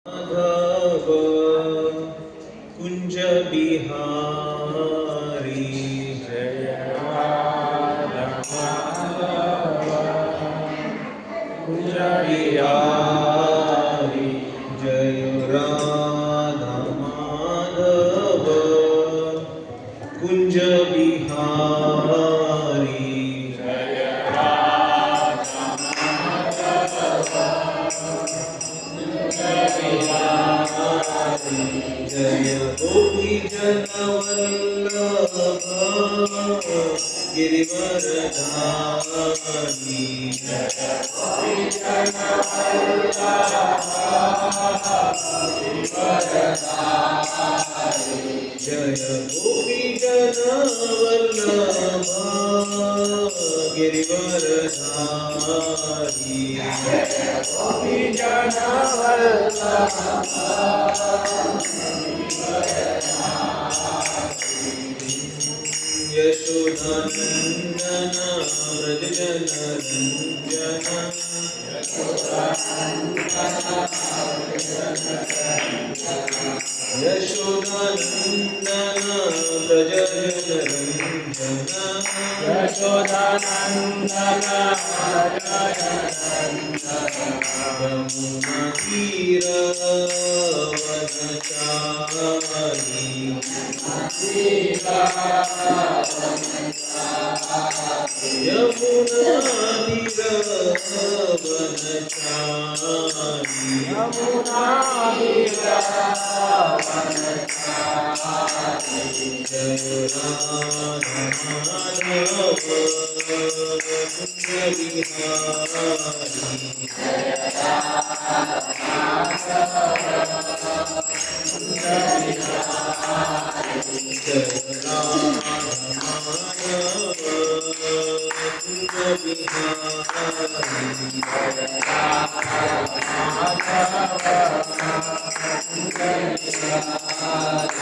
Madhava Kunja Bihari Jaya Radha Madhava Kunja Bihari Jaya Radha Madhava Kunja Bihari Jaya Radha Madhava Kunja Bihari Jaya Gopi Jana Vallabha Girivaradhari Jaya Gopi Jana Vallabha Girivaradhari Jaya Gopi Jana Vallabha Girivaradhari Jaya Gopi Jana Vallabha Girivaradhari Yashodanandana Vraja Jana Ranjana Yashodanandana Vraja Jana Ranjana Yashodanandana Vraja Jana Ranjana Yamuna Tira Vanachari Yamuna Tira Vanachari Yamuna Tira Vanachari Jaya Radha Madhava Kunja Bihari Jaya Radha Madhava Kunja Bihari Jaya Radha Madhava Kunja Bihari Jaya Radha Madhava Kunja Bihari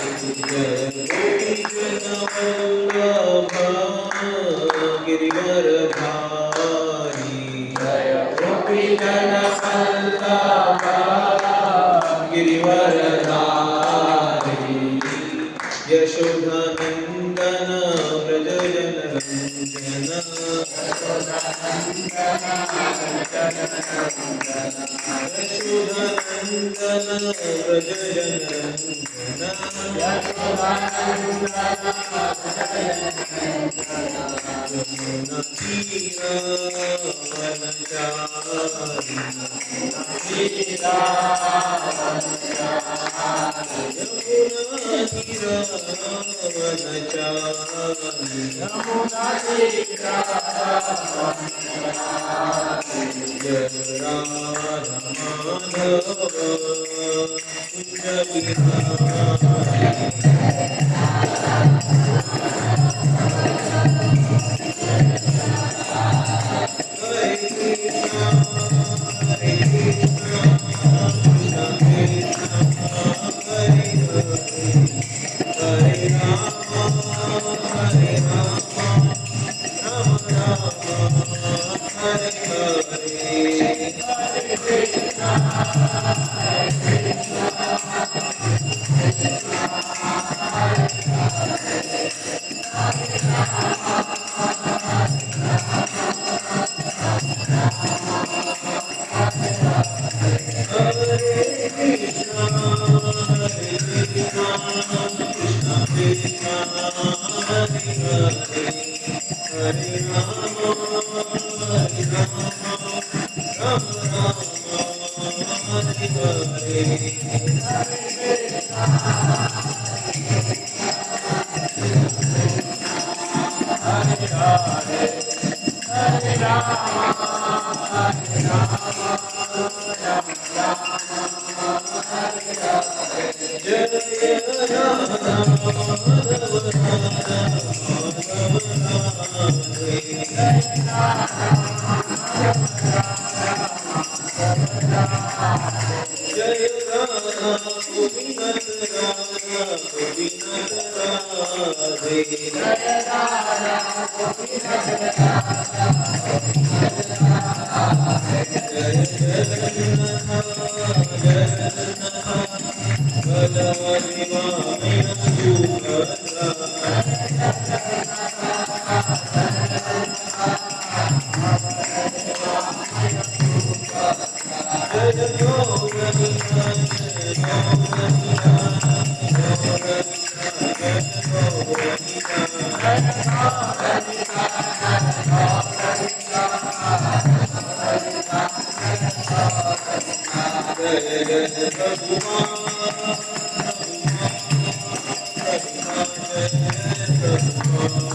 Jaya Gopi Jana Vallabha Girivaradhari Jaya Gopi Jana Vallabha Girivaradhari Yashodanandana Vraja Jana Ranjana Yashodanandana Vraja Jana Ranjana Yamuna Tira Vanachari Yamuna Tira Vanachari Jaya Radha Madhava Kunja Bihari Hare Krishna Hare Krishna Krishna Krishna Hare Hare Hare Rama Hare Rama Rama Rama Hare Hare Hare Krishna Hare Krishna Krishna Hare Hare Hare Rama Hare Hare Krishna Hare Krishna Krishna Krishna Hare Hare Hare Rama Hare Rama Rama Rama Hare Hare Hare Krishna Hare Hare Hare Rama Hare Rama Rama Rama Hare Hare Jaya Radha Madhava Radha Madhava Radhe Jaya Radha Madhava Radha Madhava Radhe Jaya Radha Gopinath Radha Gopinath Radhe Jaya Radha Gopinath Radha Gopinath Radhe Jaya Jagannath Jagannath बलदेवाय Subhadra. जय गौर निताई जय गौर निताई गौर निताई जय गौर निताई। जय जय प्रभुपाद प्रभुपाद जय जय प्रभुपाद। जय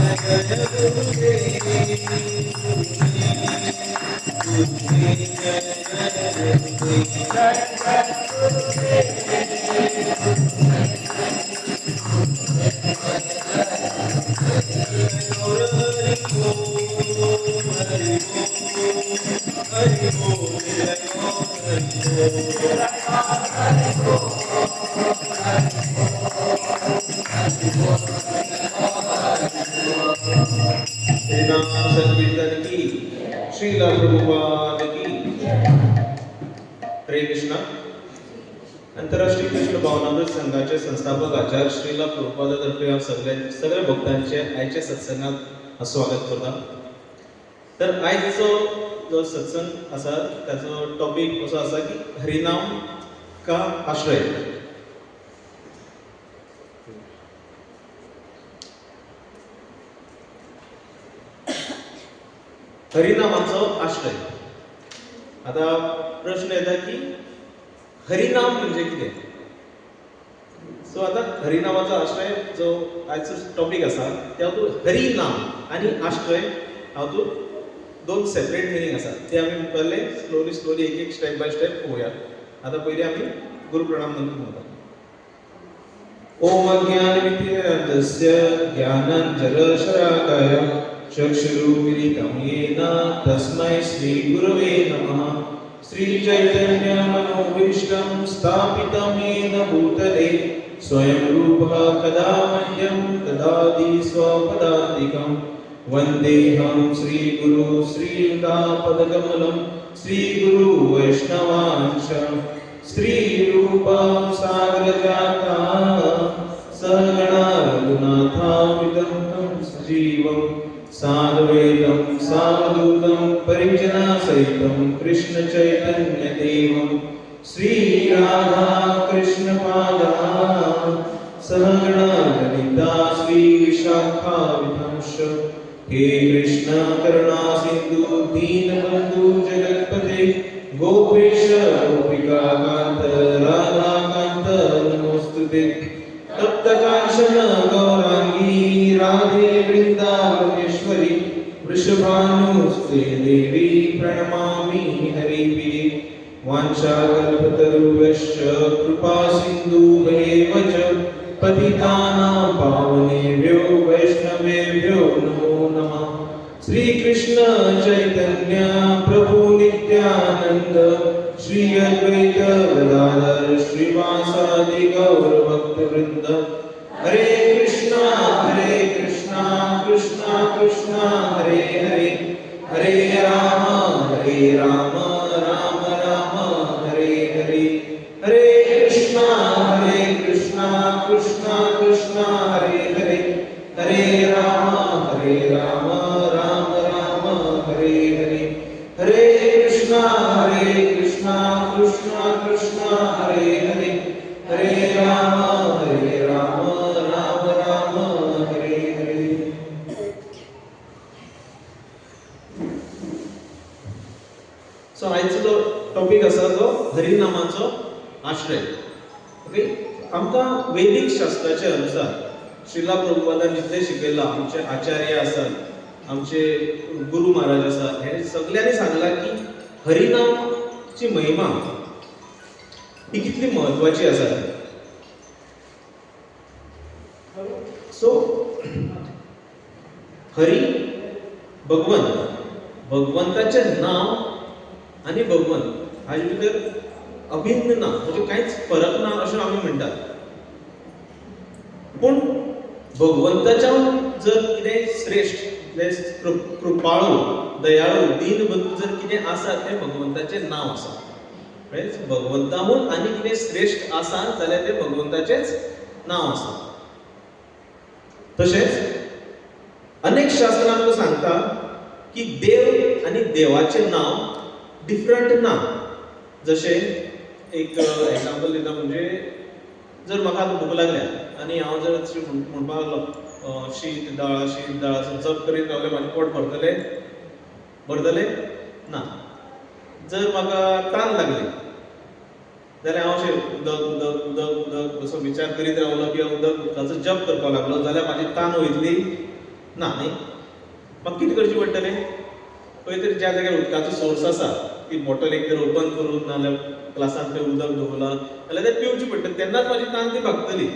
जय गुरुदेव गुरुदेव जय जय गुरुदेव। गौर हरि बोल हरि बोल हरि बोल जय गौर हरि बोल। हरिनाम संकीर्तन की श्रीला प्रभुपाद की। हरे कृष्णा। आंतरराष्ट्रीय कृष्ण भावनामृत संघाचे संस्थापक आचार्य श्रीला प्रभुपादातर्फे हांव सगळ्या भक्तांचे आयच्या सत्संगात स्वागत करता। तर आयचो जो सत्संग आसा ताचो टॉपीक असो आसा की हरिनाम का आश्रय। हरिनामाचो आश्रय। आता प्रश्न येता की हरिनाम म्हणजे कितें? सो आता हरिनामाचो आश्रय जो आयचो टॉपीक आसा त्या हरिनाम आनी आश्रय हातूंत दोन सेपरेट मिनींग आसा ते आमी मुखारले स्लोली स्लोली एक एक स्टेप बाय स्टेप पळोवया। आतां पयलीं आमी गुरू प्रणाम मंत्र म्हणटा। ओम अज्ञानवितिमिरान्धस्य ज्ञानाञ्जनशलाकया चक्षुरुन्मीलितं येन तस्मै श्रीगुरवे नमः। श्रीचैतन्यमनोभीष्टं स्थापितं येन भूतले स्वयं रूपः कदा मह्यं ददाति स्वपदान्तिकं। वन्देऽहं श्रीगुरु श्रीयुतापदकमलं श्रीगुरु वैष्णवांश श्रीरूपं सागरजातां सहगणा रघुनाथान्वितं तं सजीवं साद्वैतं सावधूतं परिजनसहितं कृष्ण चैतन्यदेवं श्री राधा कृष्णपादा सहगणा ललिता श्री विशाखावितांश। हे कृष्ण करुणा सिंधु दीनबंधु जगत्पते गोपेश गोपिकाकांत राधाकांत नमोस्तुते। तप्त कांचन गौरांगी राधे वृंदावनेश्वरी वृषभानुस्ते देवी प्रणमामि हरिप्रिये। वाञ्छाकल्पतरुभ्यश्च कृपा सिन्धुभ्येव च पतितानां पावनेभ्यो वैष्णवेभ्यो नमो नमः। श्री कृष्ण चैतन्य प्रभु नित्यानंद श्री अद्वैत गदाधर श्रीवासादि गौर भक्तवृंद। हरे कृष्णा कृष्णा कृष्णा हरे हरे, हरे राम राम राम हरे हरे। हरे कृष्णा कृष्णा कृष्णा हरे हरे, हरे राम राम राम हरे हरे। हरे कृष्णा कृष्णा कृष्णा हरे हरे, हरे राम राम राम हरे हरे। सो आयचो जो टॉपीक आसा तो हरिनामाचो आश्रय। ओके, आमकां वैदिक शास्त्राचे अनुसार श्रीला प्रभुपादान जितलें शिकयलां, आमचे आचार्य आसात, आमचे गुरु महाराज आसात, हे सगळ्यांनी सांगलां की हरिनामची महिमा ही कितली म्हत्वाची आसा। सो हरी भगवंत, भगवंताचें नांव आनी भगवंत हाजे भितर अभिन्न ना, म्हणजे कांयच फरक ना अशें आमी म्हणटात। पूण भगवंताच्या जर कितें श्रेश्ठ, कृपाळू, दयाळू, दीनबंधू जर कितें आसा तें भगवंताचें नांव आसा. म्हणजे भगवंताहून आनी कितें श्रेश्ठ आसा जाल्यार तें भगवंताचेंच नांव आसा. तशेंच अनेक शास्त्रां आमकां सांगता की देव आनी देवाचें नांव डिफरंट ना. जशें एक एग्जाम्पल दिता, म्हणजे जर म्हाका आतां भूक लागल्या आनी हांव जर म्हणपाक लागलो शीत दाळ शीत दाळ असो जप करीत रावलें, म्हाजें पोट भरतलें? भरतलें ना. जर म्हाका तान लागली जाल्यार हांव अशें उदक उदक उदक उदक असो विचार करीत रावलो किंवा उदक उदकाचो जप करपाक लागलो जाल्यार म्हाजी तान वयतली ना न्ही. म्हाका कितें करचें पडटलें? खंय तरी ज्या जाग्यार उदकाचो सोर्स आसा ती बॉटल एक तर ओपन करून नाजाल्यार ग्लासान तें उदक दवरलां जाल्यार तें पिवचें पडटलें, तेन्नाच म्हाजी तान ती भागतली.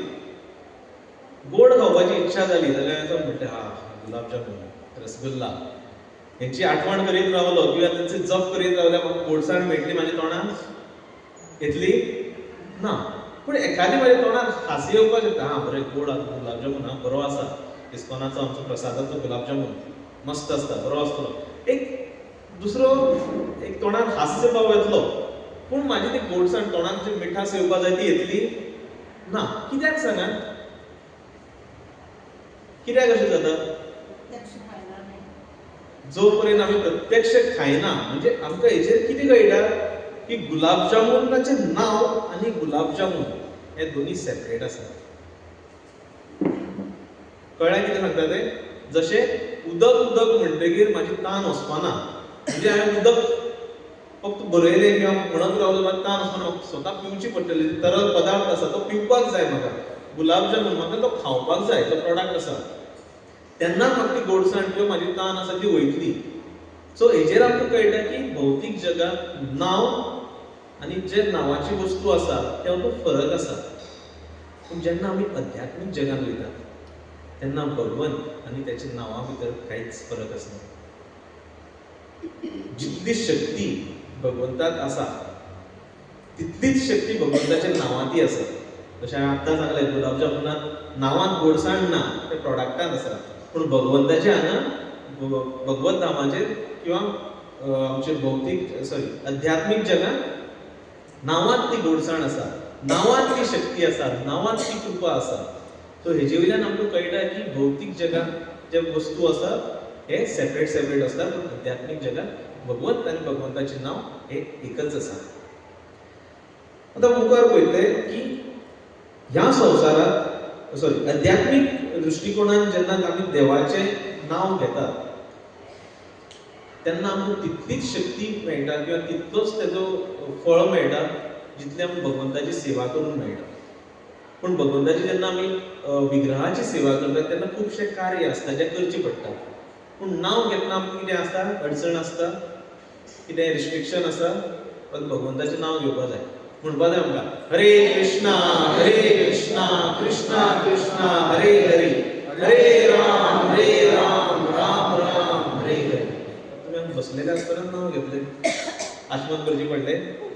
गोड खावपाची इच्छा जाली जाल्यार आतां म्हणटा हा गुलाबजामून, रसगुल्ला हेंची आठवण करीत रावलो किंवा तेंचे जप करीत रावल्यार म्हाका गोडसाण मेळटली म्हाज्या तोंडाक? येतली ना. पूण एखादी म्हाज्या तोंडाक हांसी येवपाक शकता, हा बरें गोड आसा गुलाबजामून, हा बरो आसा, इस्कॉनाचो आमचो प्रसादाचो गुलाबजामून मस्त आसता, बरो आसतलो. एक दुसरो एक तोंडाक हास्य भाव येतलो, पूण म्हाजी ती गोडसाण तोंडाक जी मिठास येवपाक जाय ती येतली ना. कित्याक सांगात? कित्याक अशें जाता? जो पर्यंत आमी प्रत्यक्ष खायना, म्हणजे आमकां हेचेर कितें कळटा की गुलाबजामुनाचें नांव आनी गुलाबजामून हे दोनी सेपरेट आसा. कळ्ळें कितें सांगता तें? जशें उदक उदक म्हणटगीर म्हाजी तान वचपाना, म्हणजे हांवें उदक फक्त बरयलें किंवा म्हणत रावलो म्हाका तान वचपाना, म्हाका स्वता पिवची पडटली. तरल पदार्थ आसा तो पिवपाक जाय म्हाका, गुलाबजामून म्हाका तो खावपाक जाय, तो प्रोडक्ट आसा, तेन्ना म्हाका ती गोडसाण किंवा म्हाजी तान आसा ती वयतली. सो हेजेर आमकां कळटा की भौतीक जगांत नांव आनी जे नांवाची वस्तू आसा ते आमकां फरक आसा. पूण जेन्ना आमी अध्यात्मीक जगांत वयता तेन्ना भगवंत आनी त्याच्या नांवा भितर कांयच फरक आसना. जितली शक्ती भगवंताक आसा तितलीच शक्ती भगवंताच्या नांवांतय आसा. जशें हांवें आत्तां सांगलें, गुलाबजामुनांत नांवांत गोडसाण ना, ते प्रोडक्टांत आसा, पूण भगवंताच्या हांगा भगवत धामाचेर किंवा आमचे भौतीक सॉरी अध्यात्मीक जगांत नांवांत ती गोडसाण आसा, नांवांत ती शक्ती आसा, नांवांत ती कृपा आसा. सो हेजे वयल्यान आमकां कळटा की भौतीक जगांत जे वस्तू आसा हे सेपरेट सेपरेट आसता, पूण अध्यात्मीक जगांत भगवंत आनी भगवंताचें नांव हे एकच आसा. आतां मुखार पळयतले की ह्या संवसारांत सॉरी अध्यात्मीक दृश्टिकोणान जेन्ना आमी देवाचें नांव घेतात तेन्ना आमकां तितलीच शक्ती मेळटा किंवा तितलोच तेजो फळ मेळटा जितलें आमी भगवंताची सेवा करून मेळटा. पूण भगवंताची जेन्ना आमी विग्रहाची सेवा करतात तेन्ना खुबशे कार्य आसता जें करचें पडटा. पूण नांव घेतना आमकां कितें आसता? अडचण आसता, कितें रिस्ट्रिक्शन आसा, पण भगवंताचें नांव घेवपाक जाय. म्हणपाक जाय आमकां हरे कृष्णा हरे कृष्णा कृष्णा कृष्णा हरे हरे हरे राम हरे राम राम राम हरे हरे. तुमी आमी बसलेले आसतना नांव घेतलें, आचमन करचें पडलें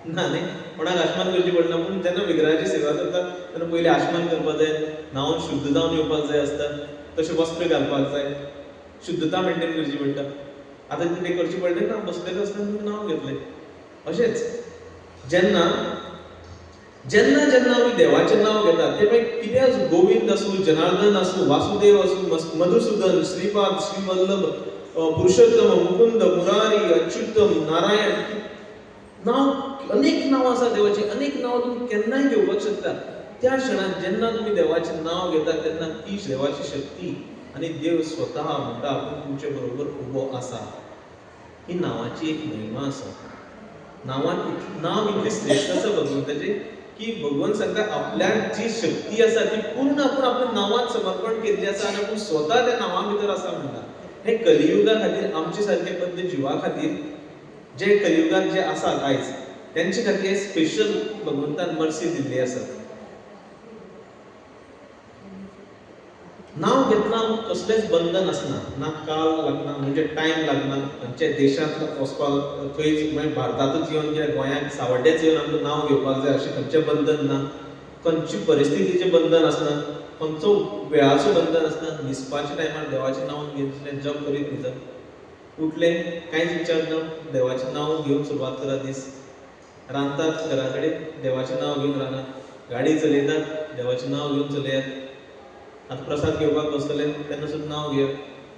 ना न्ही? कोणाक आचमन करचें पडना. पूण जेन्ना विग्रहाची सेवा करता तेन्ना पयलीं आचमन करपाक जाय, न्हांवन शुद्ध जावन येवपाक जाय आसता, तशें वस्त्र घालपाक जाय, शुद्धता मेंटेन करची पडटा. आतां तें करचें पडलें ना, बसलेले आसतना तुमी नांव घेतलें. अशेंच जेन्ना जेन्ना जेन्ना आमी देवाचें नांव घेतात तें मागीर कितें आसूं, गोविंद आसूं, जनार्दन आसूं, वासुदेव आसूं, मधुसुदन, श्रीपाद, श्रीवल्लभ, पुरुषोत्तम, मुकुंद, मुरारी, अच्युतम, नारायण, नांव अनेक नांवां आसा देवाचीं, अनेक नांवां तुमी केन्नाय घेवपाक शकता. त्या क्षणाक जेन्ना तुमी देवाचें नांव घेतात तेन्ना ती देवाची शक्ती आनी देव स्वता म्हणटा आपूण तुमचे बरोबर उबो आसा. ही नांवाची एक महिमा आसा. नांवांत नांव इतलें श्रेश्ठ आसा भगवंताचें की भगवंत सांगता आपल्याक जी शक्ती आसा ती पूर्ण आपूण आपल्या नांवांत समर्पण केल्ली आसा आनी आपूण स्वता त्या नांवा भितर आसा म्हणटा. हे कलियुगा खातीर, आमचे सारके बद्द जिवा खातीर, जे कलियुगान जे आसात आयज तेंचे खातीर स्पेशल भगवंतान मर्सी दिल्ली आसा. नांव घेतना कसलेंच बंधन आसना, ना काल लागना, म्हणजे टायम लागना, खंयच्या देशांत वचपाक थंयच म्हणजे भारतांतूच येवन किंवा गोंयांत सावड्ड्याच येवन आमकां नांव घेवपाक जाय अशें खंयचें बंधन ना, खंयचे परिस्थितीचें बंधन आसना. खंयचो वेळाचो बंधन आसना. न्हिसपाच्या टायमार देवाचें नांव घेवन जप करीत न्हिदप, उठलें कांयच विचार ना, देवाचें नांव घेवन सुरवात करा दीस. रांदतात घरा कडेन देवाचें नांव घेवन रांदात, गाडी चलयतात देवाचें नांव घेवन चलयात, आतां प्रसाद घेवपाक बसतले तेन्ना सुद्दां नांव घेयात.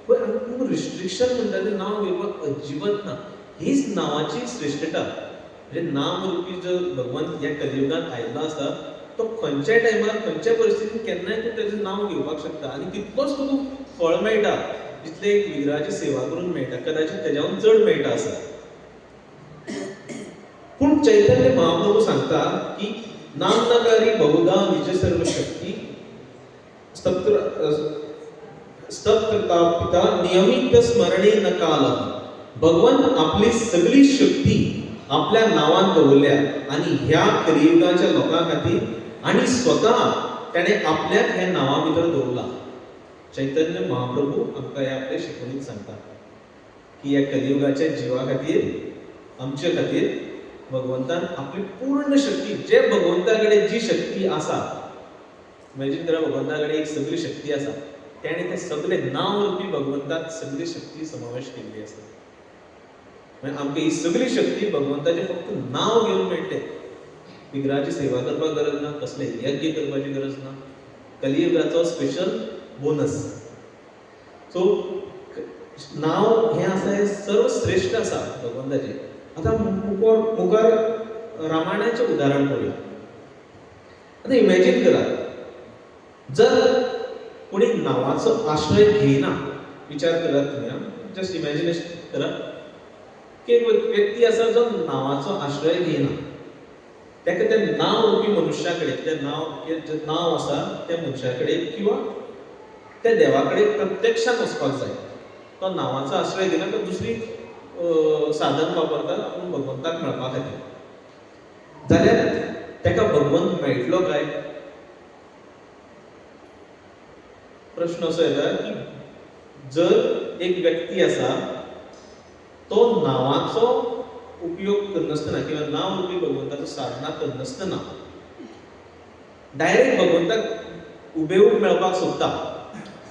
पळय आमकां रिस्ट्रिक्शन म्हणटा तें नांव घेवपाक अजिबात ना. हीच नांवाची श्रेश्ठता. म्हणजे नाम रुपी जो भगवंत ह्या कलियुगांत आयिल्लो आसा तो खंयच्याय टायमार खंयच्याय परिस्थितीन केन्नाय तूं तेजें नांव घेवपाक शकता आनी तितलोच तुका फळ मेळटा जितलें एक विग्रहाची सेवा करून मेळटा, कदाचित तेज्याहून चड मेळटा आसा. पूण चैतन्य महाप्रभू सांगता की नामनकारी बहुधा निज सर्व शक्ती स्तब्धता नियमित स्मरणे न काल. भगवंत आपली सगळी शक्ती आपल्या नांवान दवरल्या आनी ह्या कलियुगाच्या लोकां खातीर आनी स्वता ताणें आपल्याक ह्या नांवा भितर दवरला. चैतन्य महाप्रभू आमकां हे आपले शिकवणीत सांगता की ह्या कलियुगाच्या जिवा खातीर, आमचे खातीर भगवंतान आपली पूर्ण शक्ती, जे भगवंता कडेन जी शक्ती आसा, इमॅजीन करा भगवंता कडेन एक सगळी शक्ती आसा, ताणें ते सगळे नांव रुपी भगवंताक सगळी शक्ती समावेश केल्ली आसा. म्हणजे आमकां ही सगळी शक्ती भगवंताचें फक्त नांव घेवन मेळटलें. विग्रहाची सेवा करपाक गरज ना, कसले यज्ञ करपाची गरज ना. कलियुगाचो स्पेशल बोनस. सो नांव हें आसा हें सर्वश्रेश्ठ आसा भगवंताचें. आतां मुखार रामायणाचें उदाहरण पळोवया. आतां इमॅजीन करा, जर कोणी नांवाचो आश्रय घेयना, विचार करात तुमी, जस्ट इमॅजिनेशन करा की एक व्यक्ती आसा जो नांवाचो आश्रय घेयना, ताका त्या नांव रुपी मनुष्या कडेन, तें नांव जें नांव आसा त्या मनशा कडेन किंवा त्या देवा कडेन प्रत्यक्षान वचपाक जाय. तो नांवाचो आश्रय घेना, तो दुसरी साधन वापरता आपूण भगवंताक मेळपा खातीर. जाल्यार ताका भगवंत मेळटलो काय? प्रश्न असो येता की जर एक व्यक्ती आसा तो नांवाचो उपयोग करनासतना किंवा नांव रुपी भगवंताचो साधना करनासतना डायरेक्ट भगवंताक उबेहूब मेळपाक सोदता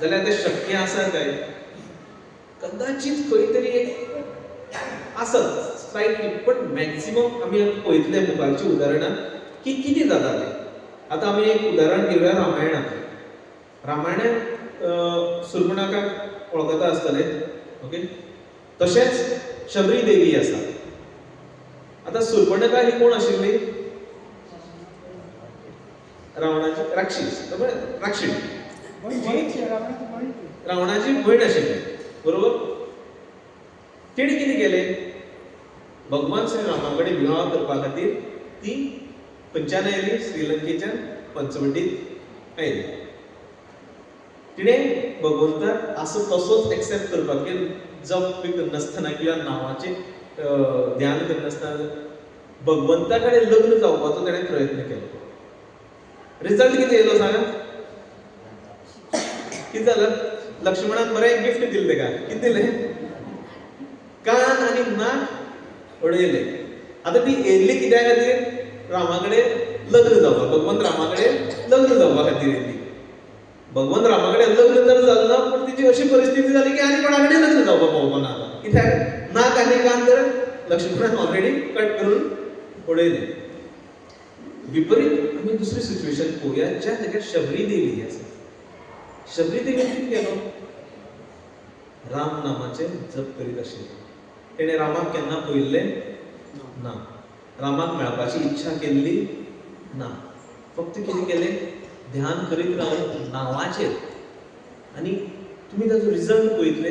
जाल्यार तें शक्य आसा काय? कदाचित खंय तरी एक आसत स्लायटली, पण मॅक्सिमम आमी पळयतले मुखारची उदाहरणां की कितें जाता तें. आतां आमी एक उदाहरण घेवया रामायणांतलें. रामायणांत सुर्पणाकाक वळखता आसतले, ओके. तशेंच शबरी देवी आसा. आतां सुर्पणखा ही कोण आशिल्ली? रावणाची राक्षीस, राक्षीण, रावणाची भयण आशिल्ली, बरोबर. तिणें कितें केलें? भगवान श्री रामा कडेन विवाह करपा खातीर ती खंयच्यान आयली? श्रीलंकेच्यान पंचवटीत आयली. तिणें भगवंताक असो तसोच एक्सेप्ट करपाक, की जप बी करनासतना किंवा नांवाचें ध्यान करनासतना भगवंता कडेन लग्न जावपाचो ताणें प्रयत्न केलो. रिजल्ट कितें येयलो सांगा? कितें जालें? लक्ष्मणान बरें गिफ्ट दिलें ताका. कितें दिलें? कान आनी नाक उडयलें. आतां ती येयल्ली कित्या खातीर? रामा कडेन लग्न जावपाक, भगवंत रामा कडेन लग्न जावपा खातीर येयल्ली. भगवंत रामा कडेन लग्न तर जालें ना, पूण तिची अशी परिस्थिती जाली की आनी कोणा कडेन लग्न जावपाक पावपाक ना आतां. कित्याक? नाक आनी कान तर लक्ष्मणान ऑलरेडी कट करून उडयलें. विपरीत आमी दुसरी सिच्युएशन पळोवया ज्या जाग्यार शबरी देवी आसा. शबरी देवीन कितें केलो? राम नामाचें जप करीत आशिल्लें. तेणें रामाक केन्ना पळयिल्लें ना, रामाक मेळपाची इच्छा केल्ली ना. फक्त कितें केलें? ध्यान करीत रावलें नांवाचेर. आनी तुमी ताचो रिजल्ट पळयतले.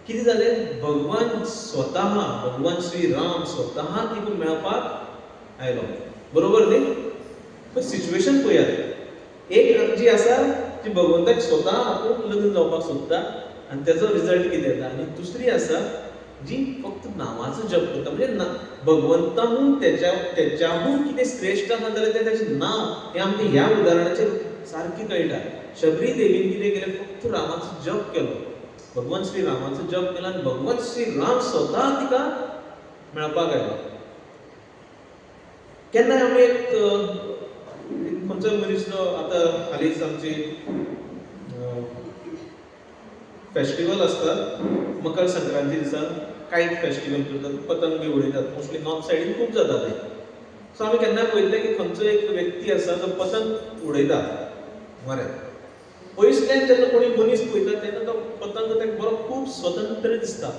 कितें जालें? भगवान स्वता, भगवान श्री राम स्वता तिका मेळपाक आयलो, बरोबर न्ही? पण सिच्युएशन पळयात. एक जी आसा ती भगवंताक स्वता आपूण लग्न जावपाक सोदता आनी तेजो रिजल्ट कितें येता, आनी दुसरी आसा जी फक्त नांवाचो जप करता, म्हणजे भगवंताहून तेच्याहून कितें श्रेश्ठ आसा जाल्यार तें ताचें नांव. हें आमकां ह्या उदाहरणाचेर सारकें कळटा. शबरी देवीन कितें केलें? फक्त रामाचो जप केलो, भगवान श्री रामाचो जप केलो आनी भगवान श्री राम स्वता तिका मेळपाक आयलो. केन्ना आमी एक खंयचोय मनीस जो आतां हालींच आमची फेस्टिवल आसता मकर संक्रांती दिसा, कायट फेस्टिवल करतात, पतंग बी उडयतात, मोस्टली नॉर्थ सायडीन खूब जाता तें. सो आमी केन्ना पळयतलें की खंयचो एक व्यक्ती आसा जो पतंग उडयता बरें, पयसल्यान जेन्ना कोणी मनीस पळयता तेन्ना तो पतंग ताका बरो खूब स्वतंत्र दिसता,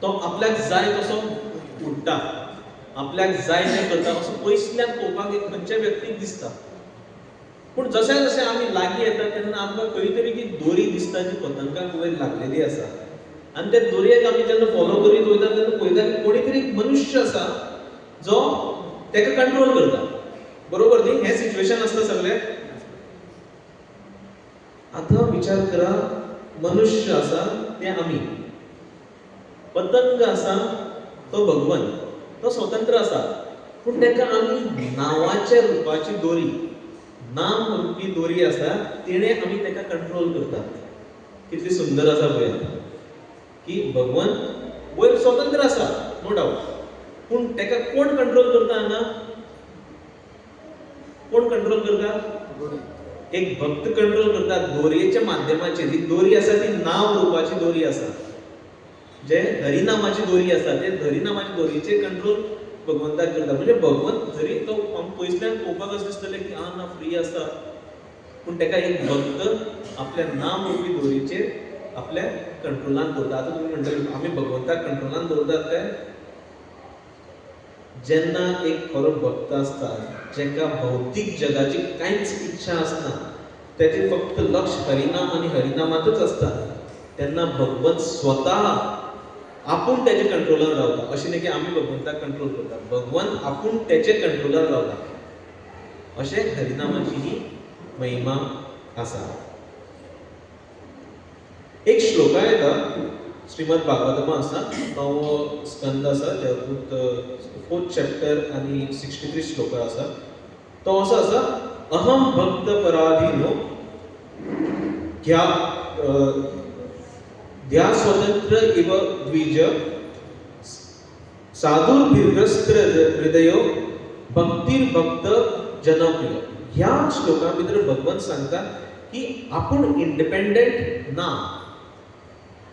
तो आपल्याक जाय तसो उडटा, आपल्याक जाय तें करता, असो पयसल्यान पळोवपाक एक खंयच्या व्यक्तीक दिसता. पूण जशें जशें आमी लागीं येता तेन्ना आमकां खंय तरी ती दोरी दिसता जी पतंगाक वयर लागलेली आसा, आनी त्या दोरयेक आमी जेन्ना फॉलो करीत वयता तेन्ना पळयता की कोणी तरी एक मनुष्य आसा जो ताका कंट्रोल करता. बरोबर न्ही? हें सिच्युएशन आसता सगळें. आतां विचार करा, मनुष्य आसा ते आमी, पतंग आसा तो भगवंत, तो स्वतंत्र आसा, पूण ताका आमी नांवाच्या रुपाची दोरी, नाम रुपी दोरी आसा तिणें आमी ताका कंट्रोल करतात. कितली सुंदर आसा पळयात की भगवंत वयर स्वतंत्र आसा, नो डावट, पूण ताका कोण कंट्रोल करता हांगा? कोण कंट्रोल करता? एक भक्त कंट्रोल करता दोरयेच्या माध्यमाचेर. ही दोरी आसा ती नाम रुपाची दोरी आसा, जे हरिनामाची दोरी आसा ते हरिनामाची दोरयेचेर कंट्रोल भगवंताक करता. म्हणजे भगवंत जरी तो पयसल्यान पळोवपाक अशें दिसतलें की आं ना फ्री आसा, पूण ताका एक भक्त आपल्या नाम रुपी दोरीचेर आपल्या कंट्रोलान दवरता. आतां तुमी म्हणटले आमी भगवंताक कंट्रोलान दवरतात काय? जेन्ना एक खरो भक्त आसता जेका भौतीक जगाची कांयच इच्छा आसना, तेजें फक्त लक्ष हरिनाम आनी हरिनामांतच आसता, तेन्ना भगवंत स्वता आपूण तेजे कंट्रोलान रावता. अशें न्ही की आमी भगवंताक कंट्रोल करता, भगवंत आपूण तेजे कंट्रोलान रावता. अशें हरिनामाची ही महिमा आसा. एक श्लोका येता श्रीमद भागवतमा आसा, 9वो स्कंद आसा, तातूंत 4th chapter आनी 63 श्लोका आसा. तो असो आसा, अहम भक्त पराधीनो ध्या स्वतंत्र इव द्विज साधुर्भिर्ग्रस्त हृदयो भक्तिर्भक्त जनप्रिय. ह्या श्लोका भितर भगवंत सांगता की आपूण इंडिपेंडंट ना,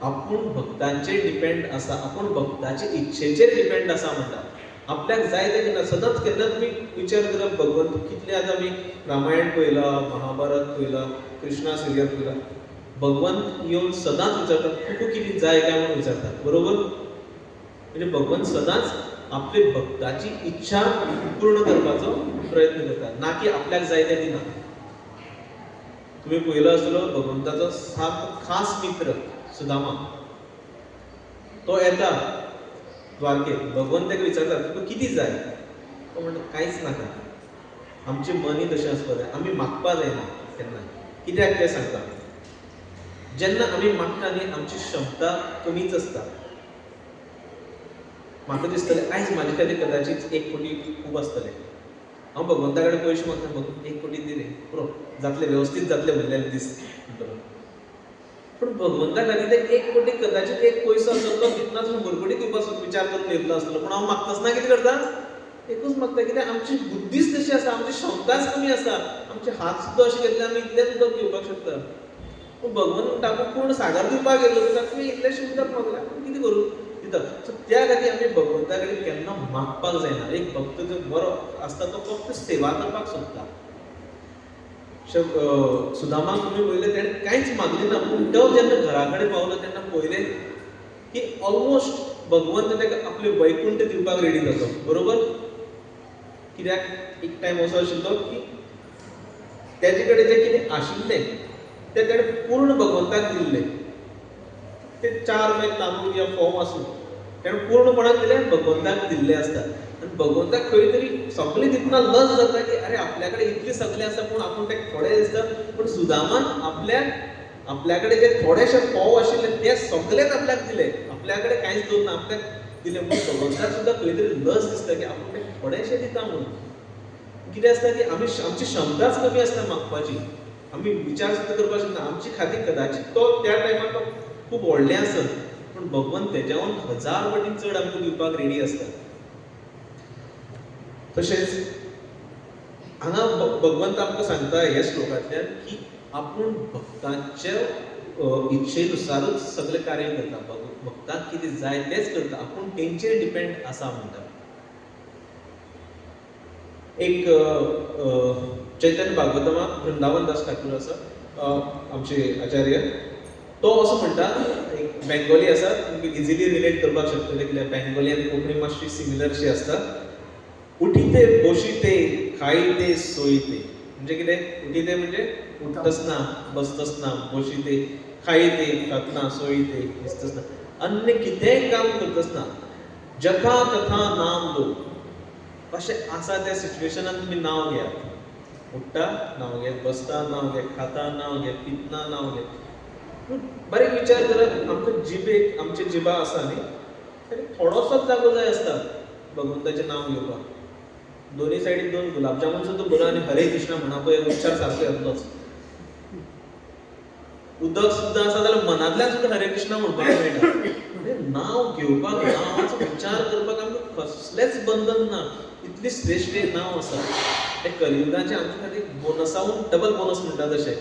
आपूण भक्तांचेर डिपेंड आसा, आपूण भक्ताचे इच्छेचेर डिपेंड आसा म्हणटा. आपल्याक जाय तें केन्ना सदांच केन्ना तुमी विचार करप भगवंत कितले आतां आमी रामायण पळयलां, महाभारत पळयलां, कृष्णा सिरियल पळयलां, भगवंत येवन सदांच विचारतात तुका कितें जाय काय म्हणून विचारतात. बरोबर? म्हणजे भगवंत सदांच आपले भक्ताची इच्छा पूर्ण करपाचो प्रयत्न करता, ना की आपल्याक जाय तें दिना. तुमी पळयलो आसतलो भगवंताचो सामको खास मित्र सुदामा, तो येता द्वारकेत, भगवंत ताका विचारता तुका कितें जाय? तो म्हणटा कांयच नाका. आमचें मनय तशें आसपाक जाय, आमी मागपा जायना केन्ना. कित्याक तें सांगता, जेन्ना आमी मागता न्ही आमची क्षमता कमीच आसता. म्हाका दिसतलें आयज म्हाजे खातीर कदाचीत 1 कोटी खूब आसतलें, हांव भगवंता कडेन पयशे मागता, भगवंत 1 कोटी दी रे पुरो जातलें, वेवस्थीत जातलें म्हणलें दीस म्हणटलो. पूण भगवंता खातीर ते 1 कोटी कदाचीत एक पयसो आसलो तो दितनाच 100 कोटी दिवपाचो विचार करून येतलो आसतलो, पूण हांव मागतासना कितें करता, एकूच मागता. कित्याक आमची बुद्धीच तशी आसा, आमची क्षमताच कमी आसा, आमचे हात सुद्दां अशे घेतले आमी इतलेच उदक घेवपाक शकता. पूण भगवंत म्हणटा आपूण पूर्ण सागर दिवपाक गेलो तुका, तुवें इतलेशें उदक मागलें, आपूण कितें करूं दिता. सो त्या खातीर आमी भगवंता कडेन केन्ना मागपाक जायना. एक भक्त जो बरो आसता तो फक्त सेवा करपाक सोदता. सुदामाक तुमी पळयलें तेणें कांयच मागलें ना, पूण तो जेन्ना घरा कडेन पावलो तेन्ना पळयलें की ऑलमोस्ट भगवंत ताका आपलें वैकुंठ दिवपाक रेडी जालो. बरोबर? कित्याक एक टायम असो आशिल्लो की तेजे कडेन जें कितें आशिल्लें तें ताणें पूर्ण भगवंताक दिल्लें. ते 4 मागीर तांदूळ या फोव आसूं ताणें पूर्णपणान दिलें, भगवंताक दिल्लें आसता. आनी भगवंताक खंय तरी सगळें दितना लज जाता की अरे आपल्या कडेन इतलें सगळें आसा पूण आपूण तें थोडें दिसता. पूण सुदामान आपल्या कडेन जे थोडेशे फोव आशिल्ले ते सगळेच आपल्याक दिले, आपल्या कडेन कांयच दवरना, आपल्याक दिले. म्हणून भगवंताक सुद्दां खंय तरी लज दिसता की आपूण तें थोडेशें दिता म्हणून. कितें आसता की आमी आमची क्षमताच कमी आसता मागपाची, आमी विचार सुद्दां करपाक शकना. आमचे खातीर कदाचित तो त्या टायमार तो खूब व्हडलें आसत, पूण भगवंत तेज्याहून 1000 पटीन चड आमकां दिवपाक रेडी आसता. तशेंच हांगा भगवंत आमकां सांगता ह्या श्लोकांतल्यान की आपूण भक्तांच्या इच्छेनुसारूच सगळें कार्य करता, भक्तांक कितें जाय तेंच करता, आपूण तेंचेर डिपेंड आसा म्हणटा. एक चैतन्य भागवतमाक वृंदावन दास ठाकूर आसा, आमचे आचार्य, तो असो म्हणटा, एक बेंगोली आसा, तुमकां इजिली रिलेट करपाक शकतले कित्याक बेंगोली आनी कोंकणी मातशी सिमिलरशी आसता. उठिते बशिते खायते सोयते, म्हणजे कितें? उठिते म्हणजे उठतना, बसतना, बशिते, खायते, खातना, सोयते, दिसतना, अन्य कितेंय काम करतना, जथा तथा नाम लो, कशें आसा त्या सिच्युएशनान तुमी नांव घेयात. उठ्ठा नांव घे, बसता नांव घे, खाता नांव घे, पितना नांव घे. बारीक विचार करात, आमकां जिबेक, आमचे जिबा आसा न्ही, तरी थोडोसोच जागो जाय आसता भगवंताचें नांव घेवपाक. दोनूय सायडीन दोन गुलाबजामून सुद्दां बरो आनी हरे कृष्णा म्हणा पळय उच्चार सारको येतलोच. उदक सुद्दां आसा जाल्यार मनांतल्यान सुद्दां हरे कृष्णा म्हणपाक मेळटा. नांव घेवपाक, नांवाचो उच्चार करपाक आमकां कसलेंच बंधन ना, इतली श्रेश्ठ नांव आसा. तें कलियुगाचें आमचे खातीर बोनसावून डबल बोनस म्हणटा तशें.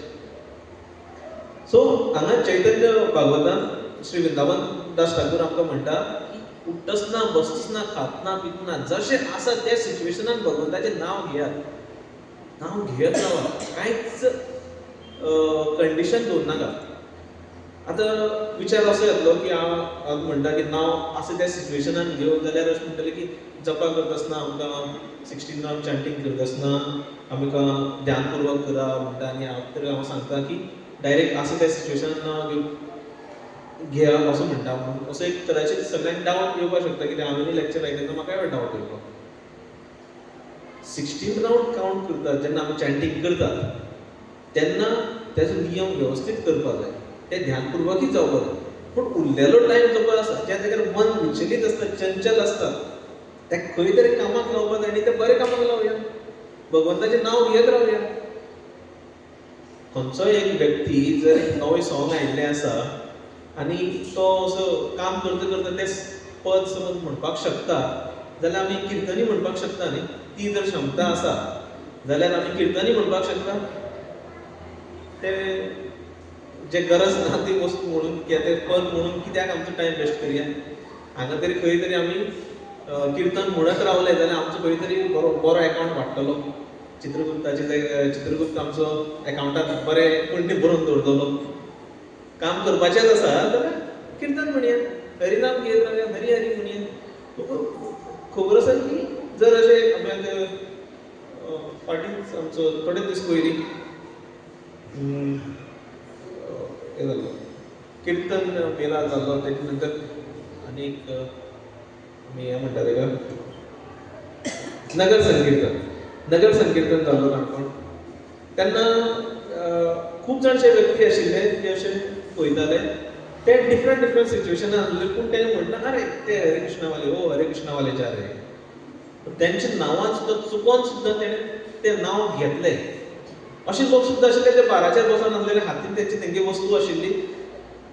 सो हांगा चैतन्य भागवतान श्री वृंदावन दास ठाकूर आमकां म्हणटा की उठ्ठसना, बसतना, खातना, पितना, जशें आसा त्या सिच्युएशनान भगवंताचें नांव घेयात, नांव घेयत रावात, कांयच कंडिशन दवरनाका. आतां विचार असो येतलो की हांव म्हणटा की नांव आसा त्या सिच्युएशनान घेवन जाल्यार अशें म्हणटलें की जपा करतासना आमकां 16 रावंड चांटींग करतासना आमकां ध्यानपुर्वक करा म्हणटा, आनी हांव तर हांव सांगता की डायरेक्ट आसा त्या सिच्युएशनान नांव घेया असो म्हणटा म्हणून असो एक कदाचित सगळ्यांक डावट येवपाक शकता, कित्याक हांवें लेक्चर आयकतना म्हाकाय डावट येवपाक. 16 रावंड कावंट करतात जेन्ना आमी चांटींग करतात तेन्ना तेजो नियम वेवस्थीत करपाक जाय, ते ध्यानपुर्वकूच जावपाक जाय. पूण उरलेलो टायम जो पळय आसा ज्या जाग्यार मन विचलीत आसता, चंचल आसता, ते खंय तरी कामाक लावपाक जाय आनी ते बरे कामाक लावया, भगवंताचें नांव घेत रावया. खंयचोय एक व्यक्ती जर एक नवें सॉंग आयिल्लें आसा आनी तो असो काम करता करता तें पद समज म्हणपाक शकता जाल्यार आमी किर्तनी म्हणपाक शकता न्ही, ती जर क्षमता आसा जाल्यार आमी किर्तनी म्हणपाक शकता. ते जे गरज ना ती वस्तू म्हणून कित्याक ते पद म्हणून कित्याक आमचो टायम वेस्ट करया. हांगा तरी खंय तरी आमी किर्तन म्हणत रावले जाल्यार आमचो खंय तरी बरो बरो एकावंट वाडटलो. चित्रगुप्ताचे चित्रगुप्त आमचो एकावंटात बरें पुण्य बरोवन दवरतलो. काम करपाचेंच आसा जाल्यार किर्तन म्हणया, हरिनाम घेत रावया, हरी हरी म्हणया. खबर आसा की जर अशें आमी आतां फाटींच आमचो थोडे दीस पयलीं हें जाल्लो किर्तन मेला जाल्लो, तेजे नंतर आनीक आमी हें म्हणटा तेका नगर संकिर्तन, नगर संकिर्तन जाल्लो काणकोण. तेन्ना खूब जाणशे व्यक्ती आशिल्ले ते अशे पळयताले, ते डिफरंट डिफरंट सिच्युएशनान आसले, पूण तेणें म्हणटा अरे ते हरे कृष्णावाले, ओ हरे कृष्णावाले जे रे, तेंच्या नांवान सुद्दां चुकोन सुद्दां तेणें तें नांव घेतलें. अशे लोक सुद्दां आशिल्ले ते बाराचेर बसून आसलेले, हातीन तेंची तेंगे वस्तू आशिल्ली